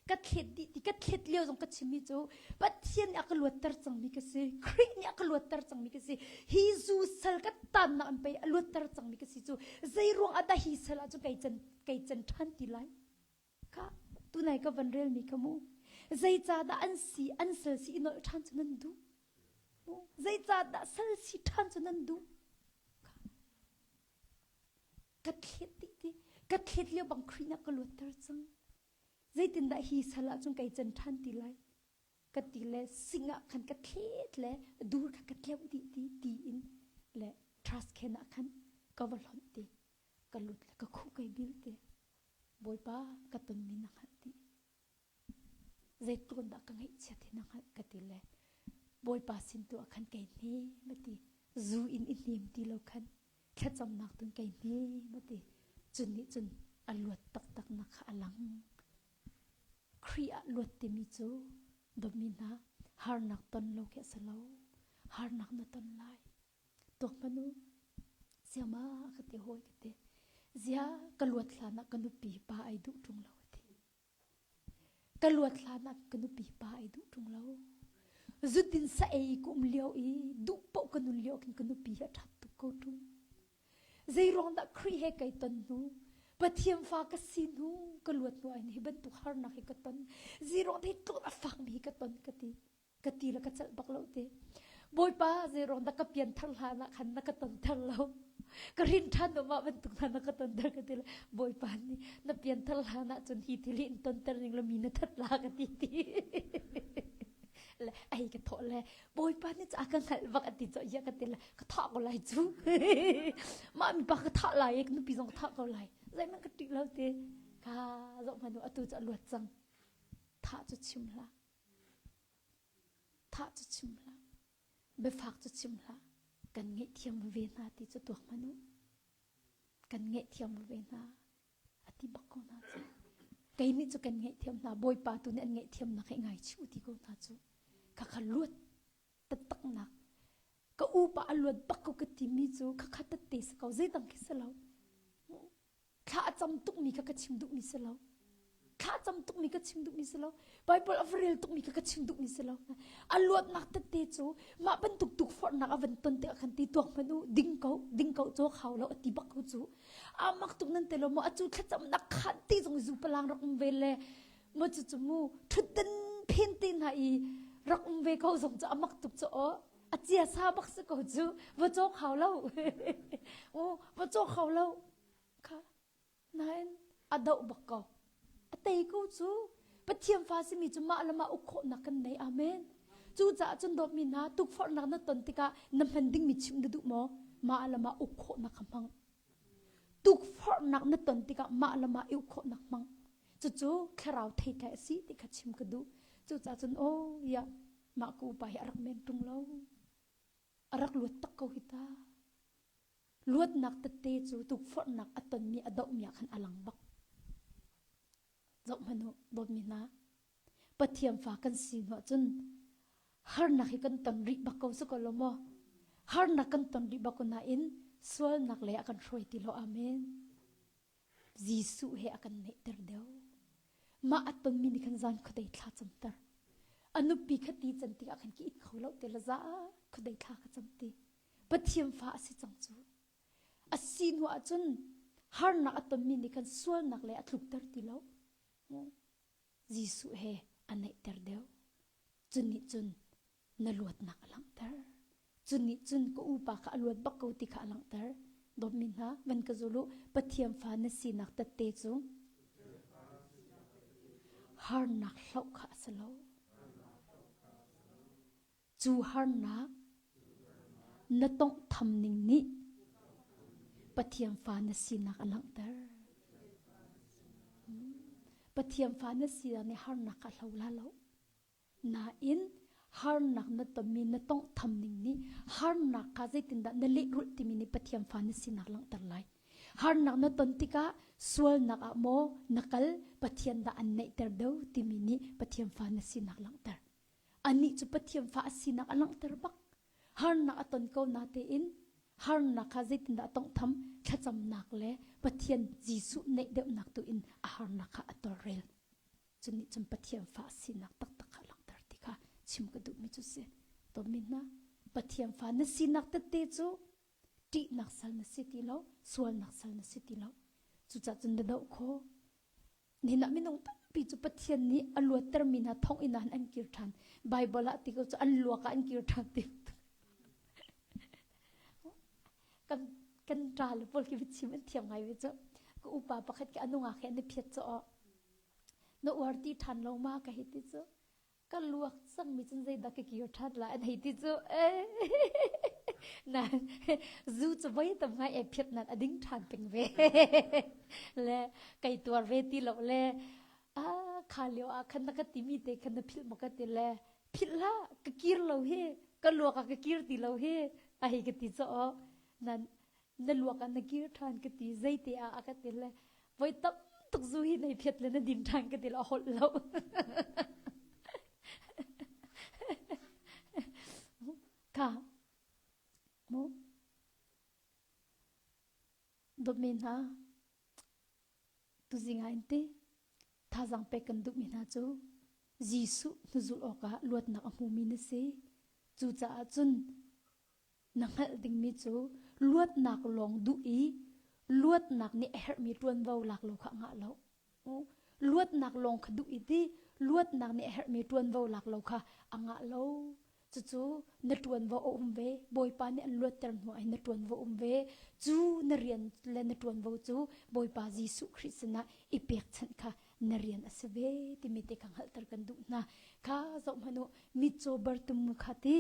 ka thlet dih ti ka thlet lio zong ka chimmi cu Pathian nih a ka luatter cangmi ka si Khrih nih a ka luatter cangmi ka si hi zu sal ka tannak an pei a luatter cangmi ka si cu zei ruang ah dah hi sal ah cu kei can kei can ṭhan ti lai Kha tunai ka van relmi kha mu zeicahdah an si an sal si i nolh ṭhan cu nan duh zeicahdah sal si ṭhan cu nan duh ka thlet dih ti ka thlet lio bang Khrih nih a ka luatter cang zeitindah hi sal ah cun kei can ṭhan ti lai ka ti le sing ah khan ka thlet le dur kha ka tleuh dih ti ti in le trash can ah khan ka va hlonh ti ka lut le ka khuh kai bil ti Bawipa ka tonmi na hngalh dih. Zeitluk dah ka ngaihchiat hi na hngalh ka ti le Bawipa sin tu ah khan kei hnem a ti. Zu in i hnem ti lo khan. Thlacamnak tun kei hnem a ti. Cun nih cun a luat taktak nak kha a lang. Khrih ah luat timi cu dawtmi hna harnak ton lo khi a si lo. Harnak na ton lai. Tuak hmanh u. Siama ka ti hawi ka ti. Zia ka luat hlan ah ka nupi pa ai duh ṭung lo a ti. Ka luat hlan ah ka nupi pa ai duh ṭung lo. Zutin sa ei ka um lio i duh paoh ka nun lio khin ka nupi hi a ṭhat tuk ko ṭung. Zeiruang dah Khrih he kai ton hnu, Pathian fa ka si hnu, ka luat hnu ai hi bantuk harnak hi ka ton. Zeiruang dah hi tluk a fakmi hi ka ton ka ti. Ka ti le ka celh bak lo ti. Bawipa zeiruang dah ka pian thar hlan ah khan na ka ton thar lo. Ka rin ṭhan hnu mah bantuk hna na ka ton ter ka ti le Bawipa nih na pian thar hlan ah cun hi thil hi in ton ter ning la mi na that la ka ti ti. Le ai ka thawh le Bawipa nih a ka hngalh bak a ti cu ya ka ti le ka thah ko lai cu. Mah mi pa ka thah lai i nupi zong ka thah ko lai. Zeihmanh ka ṭih lo ti. Ka zoh hmanh u atu cu a luat cang. Thah cu chim hlah. Thah cu chim hlah. Biafak cu chim hlah. Kan ngaihthiam ve hna ti cu tuak hmanh u. Kan ngaihthiam ve hna. A ti bak ko hna cu. Kei nih cu kan ngaihthiam hna. Bawipa tu nih an ngaihthiamnak hi ngaichih u ti ko hna cu. Khakha luat taktaknak. Ka upa a luat bak ko ka timi cu khakha tette si ko. Zeidang khi si lo. Thla a cam tukmi kha ka chim duhmi si lo. Thla a cam tukmi ka chim duhmi si lo. Bible a va rel tukmi kha ka chim duhmi si lo. A luatnak tette cu mah bantuk tukforhnak a van ton tikah khan ti tuak hmanh u ding ko ding ko caw khau lo a ti bak ko cu. A mak tuk nan te lo maw acu thlacamnak khan ti zong zu palang rak um ve le mu cu cu mu thutdan phen te hna i rak um ve ko zong cu a mak tuk cu aw a cia sa bak si ko cu va caw khau lo u va caw khau lo kha nain a doh bak ko a tei ko cu Pathian fa simi cu mah le mah uk khawhnak kan nei amen cucaah cun dawtmi hna tukforhnak na ton tikah na hman dingmi chim na duh maw mah le mah uk khawhnak kha hmang tukforhnak na ton tikah mah le mah i uk khawhnak hmang cucu thlarau theitlai a si ti kha chim ka duh cucaah cun aw ya mah ka upa hi a rak men ṭung lo a rak luat tak ko hi ta Luatnak tette cu tukforhnak a tonmi a dohmi ah khan a lang bak. Zoh hmanh u, dawtmi hna. Pathian fa kan si hnu ahcun harnak hi kan ton rih bak ko si ko lo maw? Harnak kan ton rih bak ko nain sualnak lei ah kan hruai ti lo. Amen. Jesuh he a kan neihter deuh. Mah a tonmi nih khan zan khuadei thla camter. A nupi kha ti can tikah khan ki it kho lo te la za khuadei thla kha cam ti. Pathian fa a si cang cu. A si hnu ahcun harnak a tonmi nih khan sualnak le a tlukter ti lo. Jesuh he a naihter deuh. Cun nih cun na luatnak a langhter. Cun nih cun ka upa kha a luat bak ko ti kha a langhter. Dawtmi hna, van ka zul u, Pathian fa na sinak tette cu harnak hloh kha a si lo. Cu harnak na tawnghtham ning nih Pathian fa na sinak a langhter. Pathian fa na sinak nih harnak kha a hlo la lo. Nain harnak na tonmi na tawnghtham ning nih harnak kha zeitindah na lehrulh timi nih Pathian fa na sinak langhter lai. Harnak na ton tikah sualnak ah maw na kal Pathian dah an neihter deuh timi nih Pathian fa na sinak langhter. Anih cu Pathian fa a sinak a langhter bak. Harnak a ton ko natein harnak kha zeitindah a tawnghtham thlacamnak le Pathian Jesuh neih deuhnak tu in a harnak kha a tawlrel. Cu nih cun Pathian fa a sinak taktak kha a langhter ti kha chim ka duhmi cu si. Dawtmi hna, Pathian fa na sinak tette cu ṭihnak sal na si ti lo, sualnak sal na si ti lo. Cucaah cun na doh khawh. Nihin ah minung tampi cu Pathian nih a luattermi hna thonginn ah an kir ṭhan. Baibal ah ti ko cu an luak ah an kir ṭhan ti. Kan kan ṭa le pawl khi biachim an thiam ngai ve cu. Ka upa pakhat khi a nungak he an i phiat cu aw. Na uar ti ṭhan lo ma ka hei ti cu. Ka luak cangmi cun zeidah ka kir ṭhan lai an hei ti cu nan zu cu voi tam ngai e phiat nan a ding ṭhan peng ve le kai tuar ve ti lo le a kha lio ah khan na ka timi te khan na philh maw ka ti le philh hlah ka kir lo hi ka luak ah ka kir ti lo hi a hei ka ti cu nan. Na luak ah na kir ṭhan ka ti zeite ah a ka ti le voi tam tuk zu hi nei phiat le na din ṭhan ka ti le a holh lo. Kha mu dawtmi hna tuzing ah in ti thazaang pek kan duhmi hna cu Jesuh hnuzulh awkah luatnak a hmumi na si. Cucaah cun na hngalh dingmi cu luatnak lawng duh i luatnak nih a herhmi ṭuanvo lak lo kha ngah lo. Luatnak lawng kha duh i ti luatnak nih a herhmi ṭuanvo lak lo kha a ngah lo. Cucu na ṭuanvo a um ve. Bawipa nih an luatter hnu ah hin na ṭuanvo um ve. Cu na rian le na ṭuanvo cu Bawipa Jesuh Khrih sinah i pekchanh kha na rian a si ve timi te kha hngalhter kan duh hna. Kha zoh hmanh u, mitcaw Bartimu kha ti,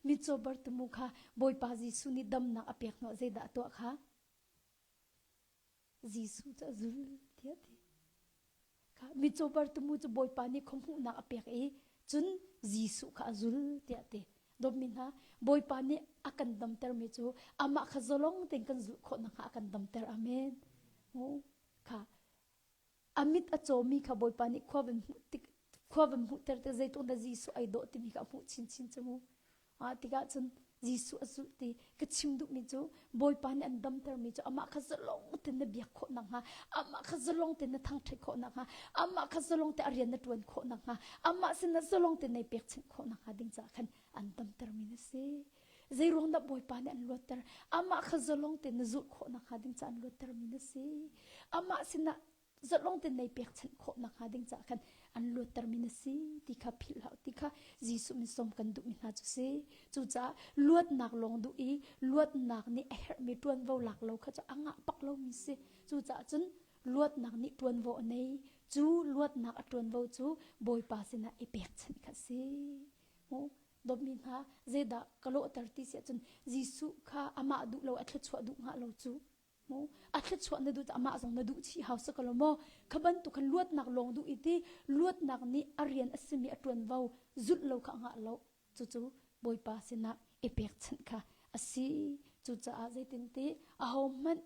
mitcaw Bartimu kha Bawipa Jesuh nih damnak a pek hnuah zeidah a tuah kha? Jesuh cu a zul tiah a ti. Kha mitcaw Bartimu cu Bawipa nih khuahmuhnak a pek i cun Jesuh kha a zul tiah a ti. Dawtmi hna, Bawipa nih a kan damtermi cu amah kha zalong tein kan zulh khawh nakhnga a kan damter. Amen. Kha a mit a cawmi kha Bawipa nih khua van hmuh tik khua van hmuhter tik zeitluk dah Jesuh ai dawh timi kha a hmuh chinchin cu mu. Ah tikah cun Jesuh a zulh ti ka chim duhmi cu Bawipa nih an damtermi cu amah kha zalong tein na biak khawh nakhnga amah kha zalong tein na thangṭhat khawh nakhnga amah kha zalong tein a rian na ṭuan khawh nakhnga amah sin na zalong tein nai pekchanh khawh nakhnga ding caah khan an damtermi na si. Zeiruang dah Bawipa nih an luatter? Amah kha zalong tein na zulh khawh nakhnga ding caah an luattermi na si. Amah sinah zalong tein nei pekchanh khawh nakhnga ding caah khan an luattermi na si ti kha philh hlah ti kha Jesuh min sawm kan duhmi hna cu si. Cucaah luatnak lawng duh i luatnak nih a herhmi ṭuanvo lak lo kha cu a ngah bak lomi si. Cucaah cun luatnak nih ṭuanvo a nei. Cu luatnak a ṭuanvo cu Bawipa sinah i pekchanh kha si. Dawtmi hna, zeidah ka lawhter ti si ahcun Jesuh kha amah duh lo a thluachuah duh hnga lo cu. Mu a thluachuah na duh amah zong na duh chih hau si ko lo maw? Kha bantuk khan luatnak lawng duh i ti luatnak nih a rian a simi a ṭuanvo zulh lo kha a ngah lo. Cucu Bawipa sinah i pekchanh kha a si. Cucaah zeitinti ahohmanh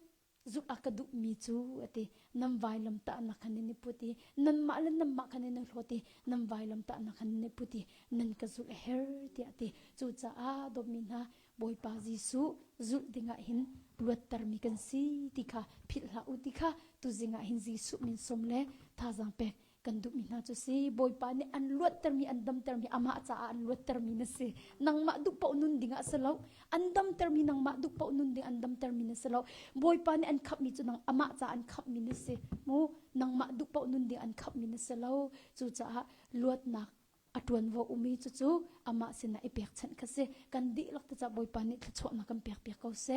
zulh a ka duhmi cu a ti nan vailam tahnak khan nan i put i nanmah le nanmah khan nan i hlawt i nan vailam tahnak khan nan i put i nan ka zulh a her tiah a ti cucaah dawtmi hna Bawipa Jesuh zulh dingah hin luattermi kan si ti kha philh hlah u ti kha tuzing ah hin Jesuh min sawm le thazaang pek kan duhmi hna cu si Bawipa nih an luattermi an damtermi amah caah an luattermi na si nangmah duh paoh nun ding ah si lo an damtermi nangmah duh paoh nun ding an damtermi na si lo Bawipa nih an khamhmi cu nang amah caah an khamhmi na si mu nangmah duh paoh nun ding an khamhmi na si lo cucaah luatnak a ṭuanvo umi cucu amah sinah i pekchanh kha si kan dihlak te caah Bawipa nih thluachuahnak kan pek piak ko seh.